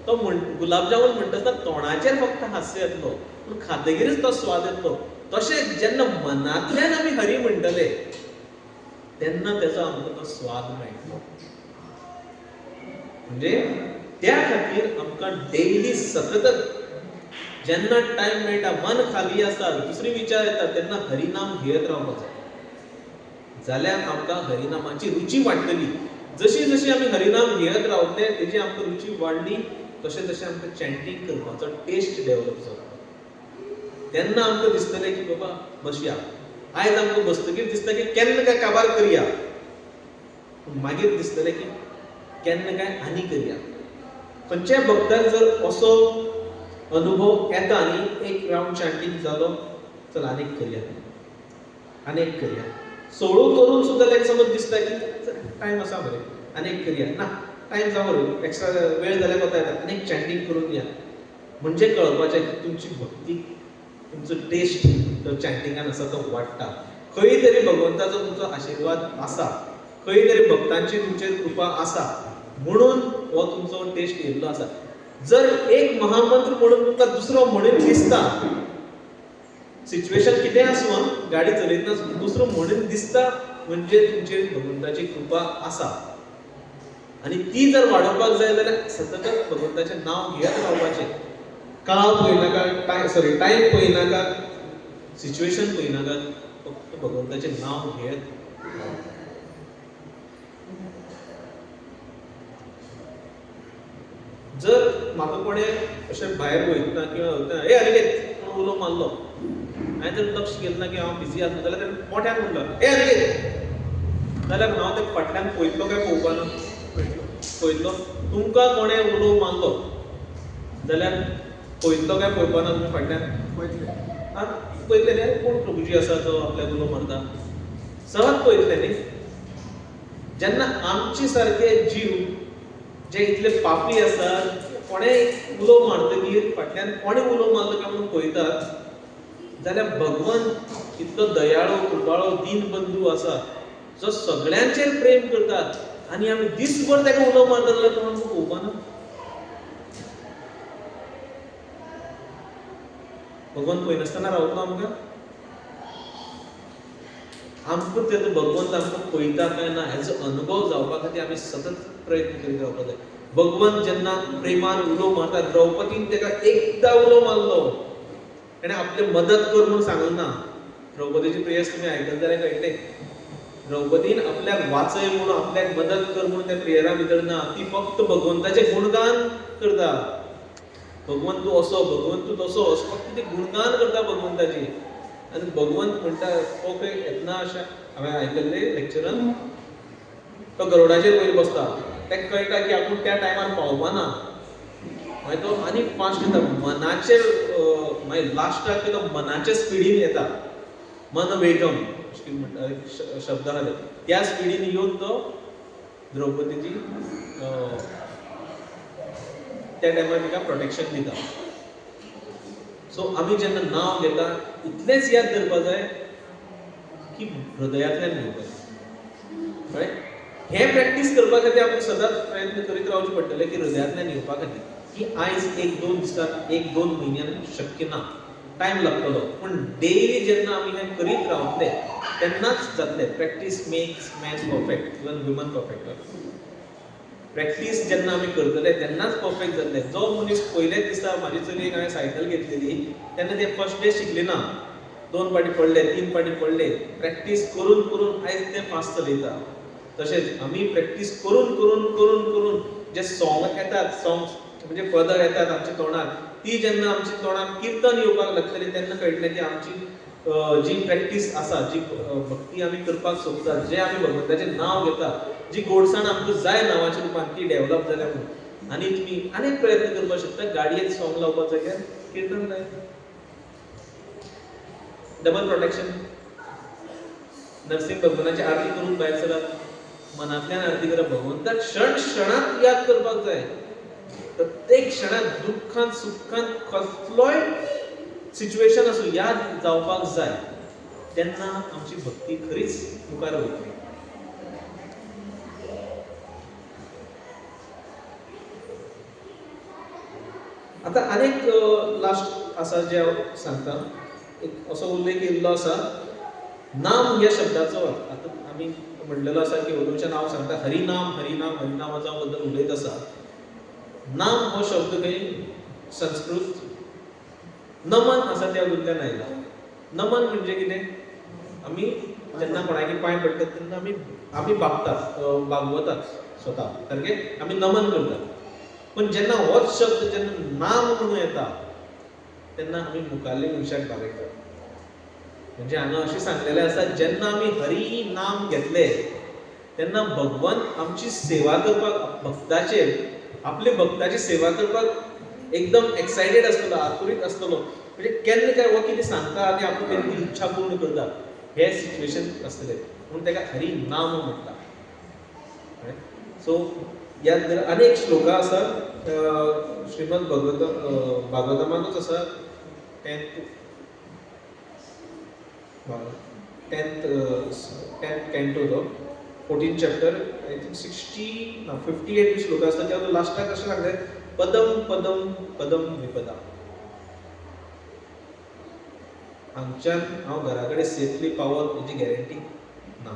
तो गुलाबजामून म्हणटा तोंडाचेर फक्त हास्य येतलो, पूण खातगीरच तो स्वाद येतलो. तशें जेन्ना मनांतल्यान आमी हरी म्हणटले तेन्ना तेचो आमकां तो स्वाद मेळटलो. म्हणजे त्या खातीर आमकां डेली सतत जेन्ना टायम मेळटा, मन खाली आसता, दुसरे विचार येता, तेन्ना हरिनाम घेत रावपाक जाय. जाल्यार आमकां हरिनामाची रुची वाडटली. जशी जशी आमी हरिनाम घेत रावतले तेजी आमकां रुची वाडली, तशें तशें आमकां चॅन्टींग करपाचो टेस्ट डेवलप जाता. तेन्ना आमकां दिसतलें की बाबा बसया, आयज आमकां बसतकीर दिसता की केन्ना काय काबार करया, पूण मागीर दिसतलें की केन्ना काय आनी करया. खंयच्याय भक्ताक जर असो अनुभव येता न्ही, एक रावंड चॅन्टींग जालो, चल आनीक करया, आनीक करया, सोळो करून सुद्दां ताका समज दिसता की टायम आसा मरे, आनीक करया, ना टायम जावं मरे, एक्स्ट्रा वेळ जाल्यार कोता येता, आनीक चॅन्टींग करून या. म्हणजे कळपाचें की तुमची भक्ती, तुमचो टेस्ट जो चॅन्टिंगान आसा तो वाडटा. खंय तरी भगवंताचो तुमचो आशिर्वाद आसा, खंय तरी भक्तांची तुमचेर कृपा आसा, म्हणून हो तुमचो टेस्ट येयल्लो आसा. जर एक महामंत्र म्हणून तुमकां दुसरो म्हणून दिसता, सिच्युएशन कितेंय आसूं, गाडी चलयतना दुसरो म्हणून दिसता, म्हणजे तुमचेर भगवंताची कृपा आसा. आनी ती जर वाडोवपाक जाय जाल्यार सतत भगवंताचें नांव घेत रावपाचें. काळ पळयनाका, सॉरी टायम पळयनाका, सिच्युएशन पळयनाका, फक्त भगवंताचें नांव घेत. जर म्हाका कोणें अशें भायर वयतना किंवा वयतना ए अनिकेत कोण उलो मारलो, हांवें जर लक्ष केलें ना की हांव बिजी आसलो जाल्यार ताणें मोठ्यान म्हणलो ए अनिकेत, जाल्यार हांव ते फाटल्यान पळयतलो काय पळोवपाना? पळयतलो. तुमकां कोणें उलो मारलो जाल्यार पळयतलो काय पळोवपाना तुमी फाटल्यान? पळयतले. आं पळयतले न्ही, कोण प्रभुजी आसा जो आपल्याक उलो मारता, सहज पळयतले न्ही. जेन्ना आमचे सारके जीव जे इतले पापी आसात, कोणें उलो मारतकीर फाटल्यान कोणें उलो मारलो काय म्हणून पळयतात, जाल्यार भगवंत इतलो दयाळो, कृपाळो, दीनबंधू आसा जो सगळ्यांचेर प्रेम करता, आनी आमी दीसभर ताका उलो मारता जाल्यार तो आमकां पळोवपाना. भगवंत पळयनासतना रावतलो आमकां? आमकां तेजो भगवंत आमकां पळयता काय ना हेजो अनुभव जावपा खातीर आमी सतत प्रयत्न करीत रावपाक जाय. भगवंत जेन्ना प्रेमान उलो मारता, द्रौपदीन ताका एकदां उलो मारलो, ताणें आपले मदत कर म्हणून सांगलें ना. द्रौपदीची प्रेयर्स तुमी आयकले जाल्यार कळटलें, द्रौपदीन आपल्याक वाचय म्हणून, आपल्याक मदत कर म्हणून त्या प्रेयरा भितर ना, ती फक्त भगवंताचें गुणगान करता. भगवंत तूं असो, भगवंत तूं तसो, असो फक्त ती गुणगान करता भगवंताची. आनी भगवंत म्हणटा ओके येतना अशें हांवें आयकल्लें लेक्चरान, तो गरुडाचेर पयलीं बसता, ताका कळटा की आपूण त्या टायमार पावपाना, मागीर तो आनी फास्ट येता मनाचेर, मागीर लास्टाक तो मनाचे स्पिडीन येता, मन वेगम अशें म्हणटा शब्द आहा, त्या स्पिडीन येवन तो द्रौपदीची त्या टायमार तिका प्रोटेक्शन दिता. सो आमी जेन्ना नांव घेता इतलेंच याद धरपा जाय की हृदयांतल्यान घेवपाक जाय. हें प्रॅक्टीस करपा खातीर आमकां सदांच प्रयत्न करीत रावचें पडटलें की हृदयांतल्यान घेवपा खातीर, की आयज एक दोन दिसांत एक दोन म्हयन्यान शक्य ना, टायम लागतलो, पूण डेली जेन्ना आमी हें करीत रावतले तेन्नाच जातलें. Practice makes man perfect, even woman perfect. Practice जेन्ना आमी करतले तेन्नाच परफेक्ट जातले. जो मनीस पयलेच दिसा, म्हाजी चलयेक हांवें सायकल घेतलेली तेन्ना ते फर्स्ट डे शिकली ना, 2 पाटी पडले 3 पाटी पडले, प्रॅक्टीस करून करून आयज तें फास्ट चलयता. तशेंच आमी प्रॅक्टीस करून करून करून करून जे सॉंग येतात, सॉंग्स म्हणजे पदां येतात आमच्या तोंडार, ती जेन्ना आमच्या तोंडार किर्तन येवपाक लागतली तेन्ना कळटलें की आमची जी प्रॅक्टीस आसा, जी भक्ती आमी करपाक सोदतात, जे आमी भगवंताचें नांव घेता, जी गोडसाण आमकां जाय नांवाच्या रुपान, ती डेवलप जाल्या म्हणून. आनी तुमी आनीक प्रयत्न करपाक शकता, गाडयेन सॉंग लावपाक जाग्यार किर्तन लाय, डबल प्रोटेक्शन. नरसिंह भगवानाची आरती करून भायर सरात, मनांतल्यान आरती करप, भगवंताक क्षण क्षणांत याद करपाक जाय, प्रत्येक क्षणांत, दुख्खान सुखान कसलोय सिच्युएशन आसूं याद जावपाक जाय, तेन्ना आमची भक्ती खरीच मुखार वयतली. आतां आनीक लास्ट आसा जें हांव सांगता, एक असो उल्लेख येयल्लो आसा नाम ह्या शब्दाचो. आतां आमी म्हणलेलो आसा की अंदूचें नांव सांगता हरिनाम, हरिनाम, हरिनामाच्या बद्दल उलयत आसा. नाम हो शब्द खंय संस्कृत नमन आसा त्या वयल्यान आयला. नमन म्हणजे कितें, आमी जेन्ना कोणागे पांय पडटात तेन्ना आमी आमी बागतात, बागवतात स्वता, सारकें आमी नमन करतात. पूण जेन्ना होच शब्द जेन्ना नाम म्हणून येता तेन्ना आमी मुखाल्ले मनशाक बागयतात. म्हणजे हांगा अशें सांगलेलें आसा, जेन्ना आमी हरी नाम घेतले तेन्ना भगवंत आमची सेवा करपाक, भक्ताचे आपले भक्ताची सेवा करपाक एकदम एक्सायटेड आसतलो, आतुरीत आसतलो. म्हणजे केन्ना काय हो कितें सांगता आनी आपूण तेजी इच्छा पूर्ण करता, हें सिच्युएशन आसतलें, म्हणून ताका हरी नाम म्हणटा. सो ह्या अनेक श्लोका आसा, श्रीमद भगवत भागवतमानूच आसा, टेंथ कॅन्टो तो 14 चॅप्टर, I think 60 ना 58 श्लोक आसता. त्या लास्टाक अशें सांगलें, पदम पदम पदम विपदा. हांगच्यान हांव घरा कडेन सेफली पावत हेजी गॅरंटी ना.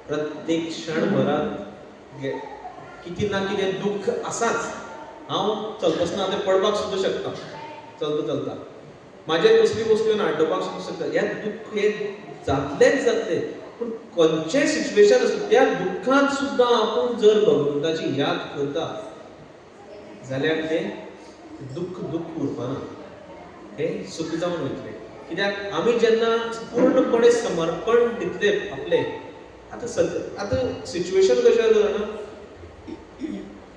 प्रत्येक क्षणभरात कितें ना कितें दुख्ख आसाच. हांव चलपासना आतां पडपाक सुद्दां शकता, चलता चलता म्हाजेर कसली वस्तू येवन आड्डोवपाक सुद्दां शकता. ह्या दुख्ख हें जातलेंच जातलें, पूण खंयचें सिच्युएशन आसूं त्या दुख्खांत सुद्दां आपूण जर भगवंताची याद करता जाल्यार तें दुख्ख दुख्ख उरपाना, हें सुख जावन वयतलें. कित्याक आमी जेन्ना पूर्णपणे समर्पण दितले आपलें, आतां सद्या आतां सिच्युएशन कशें आसा जाणा,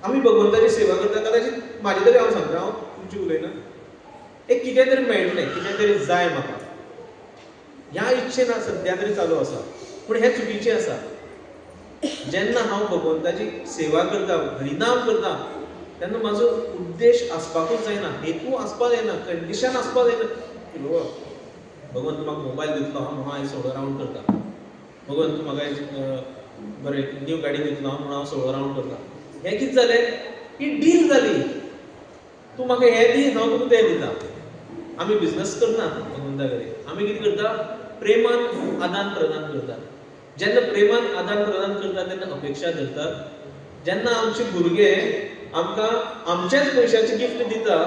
आमी भगवंताची सेवा करता, कदाचित म्हाजे तरी हांव सांगता, हांव तुमची उलयना, एक कितें तरी मेळटलें, कितें तरी जाय म्हाका, ह्या इच्छेन सद्या तरी चालू आसा. पूण हें चुकीचें आसा. जेन्ना हांव भगवंताची सेवा करता, हरिनाम करता, तेन्ना म्हाजो उद्देश आसपाकूच जायना, हेतू आसपाक जायना, कंडिशन आसपाक जायना की बाबा भगवंत म्हाका मोबायल दितलो हांव म्हणून हांव सोळो रावंड करता, भगवंत म्हाका बरें न्यू गाडी दितलो हांव म्हणून हांव सोळो रावंड करता. हें कितें जालें, ही डील जाली, तूं म्हाका हें दी, हांव तुका तें दिता. आमी बिजनस करना भगवंता कडेन, आमी कितें करता, प्रेमान आदान प्रदान करता. जेन्ना प्रेमान आदान प्रदान करता तेन्ना अपेक्षा धरतात. जेन्ना आमचे भुरगे आमकां आमच्याच पयशाचें गिफ्ट दिता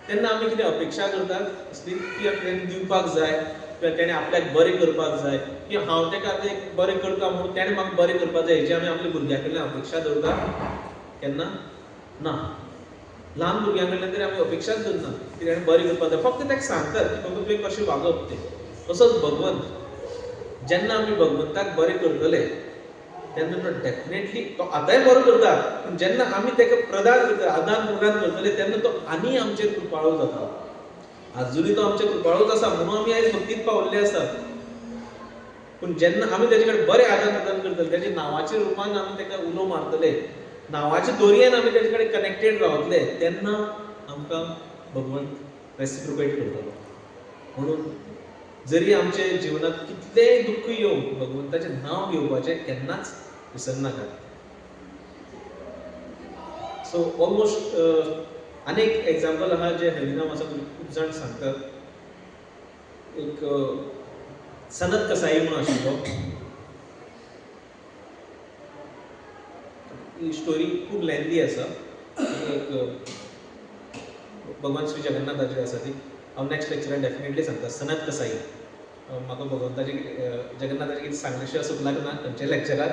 तेन्ना आमी कितें अपेक्षा करतात असली की तेणें दिवपाक जाय, किंवा तेणें आपल्याक बरें करपाक जाय, की हांव ताका आतां एक बरें करता म्हणून तेणें म्हाका बरें करपाक जाय, हेजी आमी आपल्या भुरग्यां कडल्यान अपेक्षा दवरता केन्ना ना. ल्हान भुरग्यां कडल्यान तरी आमी अपेक्षाच दवरना की तेणें बरें करपाक जाय, फक्त ताका सांगतात की बाबा तुवें कशें वागप तें. तसोच भगवंत, जेन्ना आमी भगवंताक बरें करतले तेन्ना तो डेफिनेटली तो आतांय बरो करता, पूण जेन्ना आमी ताका प्रदान करता, आदान प्रदान करतले तेन्ना तो आनी आमचेर कृपाळू जाता. आजुनूय तो आमचेर कृपाळूच आसा म्हणून आमी आयज भक्तीत पावल्ले आसात. पूण जेन्ना आमी तेजे कडेन बरें आदान प्रदान करतले, तेच्या नांवाच्या रुपान आमी ताका उलो मारतले, नांवाच्या दोरयेन आमी तेजे कडेन कनेक्टेड रावतले, तेन्ना आमकां भगवंत रेसिप्रोकेट करतलो. म्हणून जरी आमच्या जिवनांत कितलेंय दुख्ख येवं, भगवंताचें नांव घेवपाचें केन्नाच विसरनाकात. सो ऑलमोस्ट आनीक एग्जाम्पल आहा जे हरिनाम आसा, खूब जाण सांगतात. एक सनत कसाई म्हणून आशिल्लो, ही स्टोरी खूब लेंदी आसा, एक भगवान श्री जगन्नाथाची आसा ती. हांव नेक्स्ट लेक्चरान डेफिनेटली सांगता. सनत कसाई, म्हाका भगवंताची जगन्नाथाची कितें सांगलेशें सुकलाक ना खंयच्या लेक्चराक,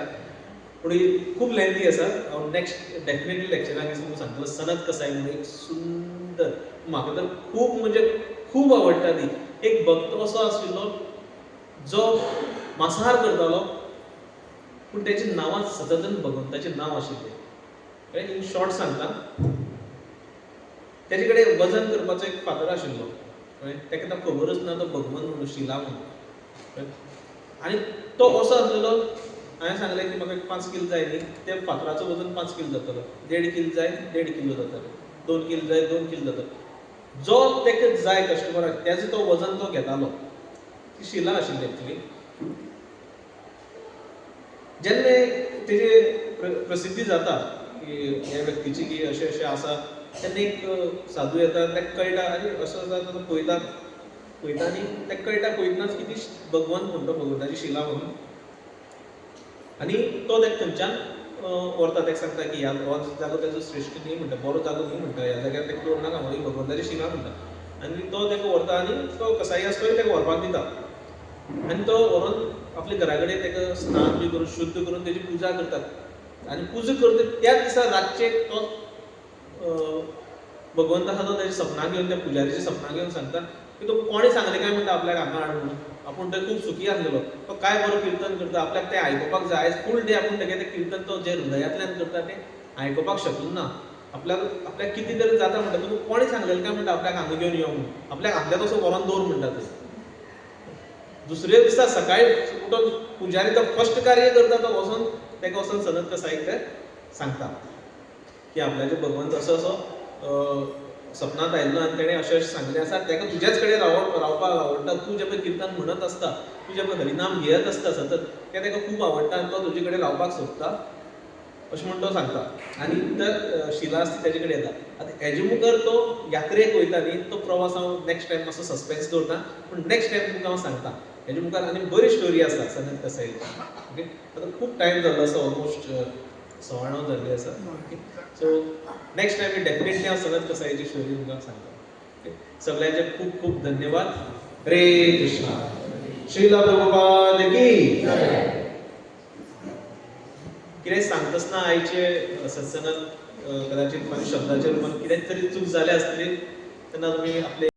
पूण ही खूब लेंदी आसा. हांव नेक्स्ट डेफिनेटली लेक्चराक तुमकां सांगतलो. सनत कसाई म्हणून एक सुंदर, म्हाका तर खूब म्हणजे खूब आवडटा ती. एक भक्त असो आशिल्लो जो मांसाहार करतालो, पूण तेच्या नांवांत सततन भगवंताचें नांव आशिल्लें. इन शॉर्ट सांगता, तेजे कडेन वजन करपाचो एक फातर आशिल्लो, कळ्ळें, ताका तो खबरच ना तो भगवंत म्हणून, शिला म्हणून. आनी तो असो आसलेलो, हांवें सांगलें की म्हाका एक 5 कील जाय न्ही, त्या फातराचो वजन 5 कील जातलो, 1.5 कील जाय 1.5 किलो जातलें, 2 कील जाय 2 कील जातलो. जो ताका जाय कस्टमराक तेजो तो वजन तो घेतालो. ती शिला आशिल्ली एक्चुली. जेन्ना तेजी प्रसिद्धी जाता की ह्या व्यक्तीची की अशें अशें आसा, तेन्ना एक साधू येता, ताका कळटा आनी असो जाता, तो पळयता पळयता आनी ताका कळटा पळयतनाच की ती भगवंत म्हणटा, भगवंताची शिला म्हणून. आनी तो ताका थंयच्यान व्हरता, ताका सांगता की ह्या हो जागो ताजो श्रेश्ठ न्ही म्हणटा, बरो जागो न्ही म्हणटा, ह्या जाग्यार ताका दवरनाका म्हणून, ही भगवंताची शिला म्हणटा. आनी तो ताका व्हरता आनी तो कसाई आसा तोय ताका व्हरपाक दिता. आनी तो व्हरोन आपल्या घरा कडेन ताका स्नान बी करून शुद्ध करून तेजी पुजा करतात. आनी पुजा करता त्याच दिसा रातचे तो भगवंत आसा तो तेज्या सपनां घेवन, त्या पुजारीच्या सपनां घेवन सांगता की तो कोणें सांगलें काय म्हणटा आपल्याक हांगा हाड म्हणून. आपूण थंय खूब सुखी आसलेलो, तो काय बरो किर्तन करता, आपल्याक तें आयकुपाक जाय. आयज फूल डे आपूण तेगेलें तें किर्तन तो जें हृदयांतल्यान करता तें आयकुपाक शकलो ना. आपल्याक आपल्याक कितें तरी जाता म्हणटा, तुका कोणें सांगलेलें काय म्हणटा आपल्याक हांगा घेवन यो म्हणून, आपल्याक हांगा तसो व्हरोन दवर म्हणटा. थंय दुसऱ्या दिसा सकाळी उठून पुजारी तो फर्स्ट कार्य करता, तो वचोन ताका वचोन सनत कसाईक ते सांगता की आपल्याचे भगवंत असो असो सपनांत आयिल्लो आनी तेणें अशें अशें सांगलें आसा, ताका तुज्याच कडेन रावपाक आवडटा, तूं जें पळय किर्तन म्हणत आसता, तूं जें पळय हरिनाम घेयत आसता सतत, तें ताका खूब आवडटा आनी तो तुजे कडेन रावपाक सोदता अशें म्हूण तो सांगता. आनी तर शिला आसता तेजे कडेन येता. आतां हेजे मुखार तो यात्रेक वयता न्ही, तो प्रवास हांव नेक्स्ट टायम मातसो सस्पेन्स दवरता, पूण नेक्स्ट टायम तुमकां हांव सांगता. हेजे मुखार आनी बरी स्टोरी आसा सनत कसाईची. ओके, आतां खूब टायम जाल्लो आसा, ऑलमोस्ट 9:15 जाल्ली आसा. Okay, so next time definitely हांव सनत कसाईची स्टोरी तुमकां सांगता. ओके, सगळ्यांचे खूब खूब धन्यवाद. हरे कृष्णा. श्रीला प्रभुपाद की. कितें सांगतासना आयचे सत्संगात कदाचित म्हाज्या शब्दाच्या रुपान कितें तरी चूक जाल्या आसतली, तेन्ना तुमी आपले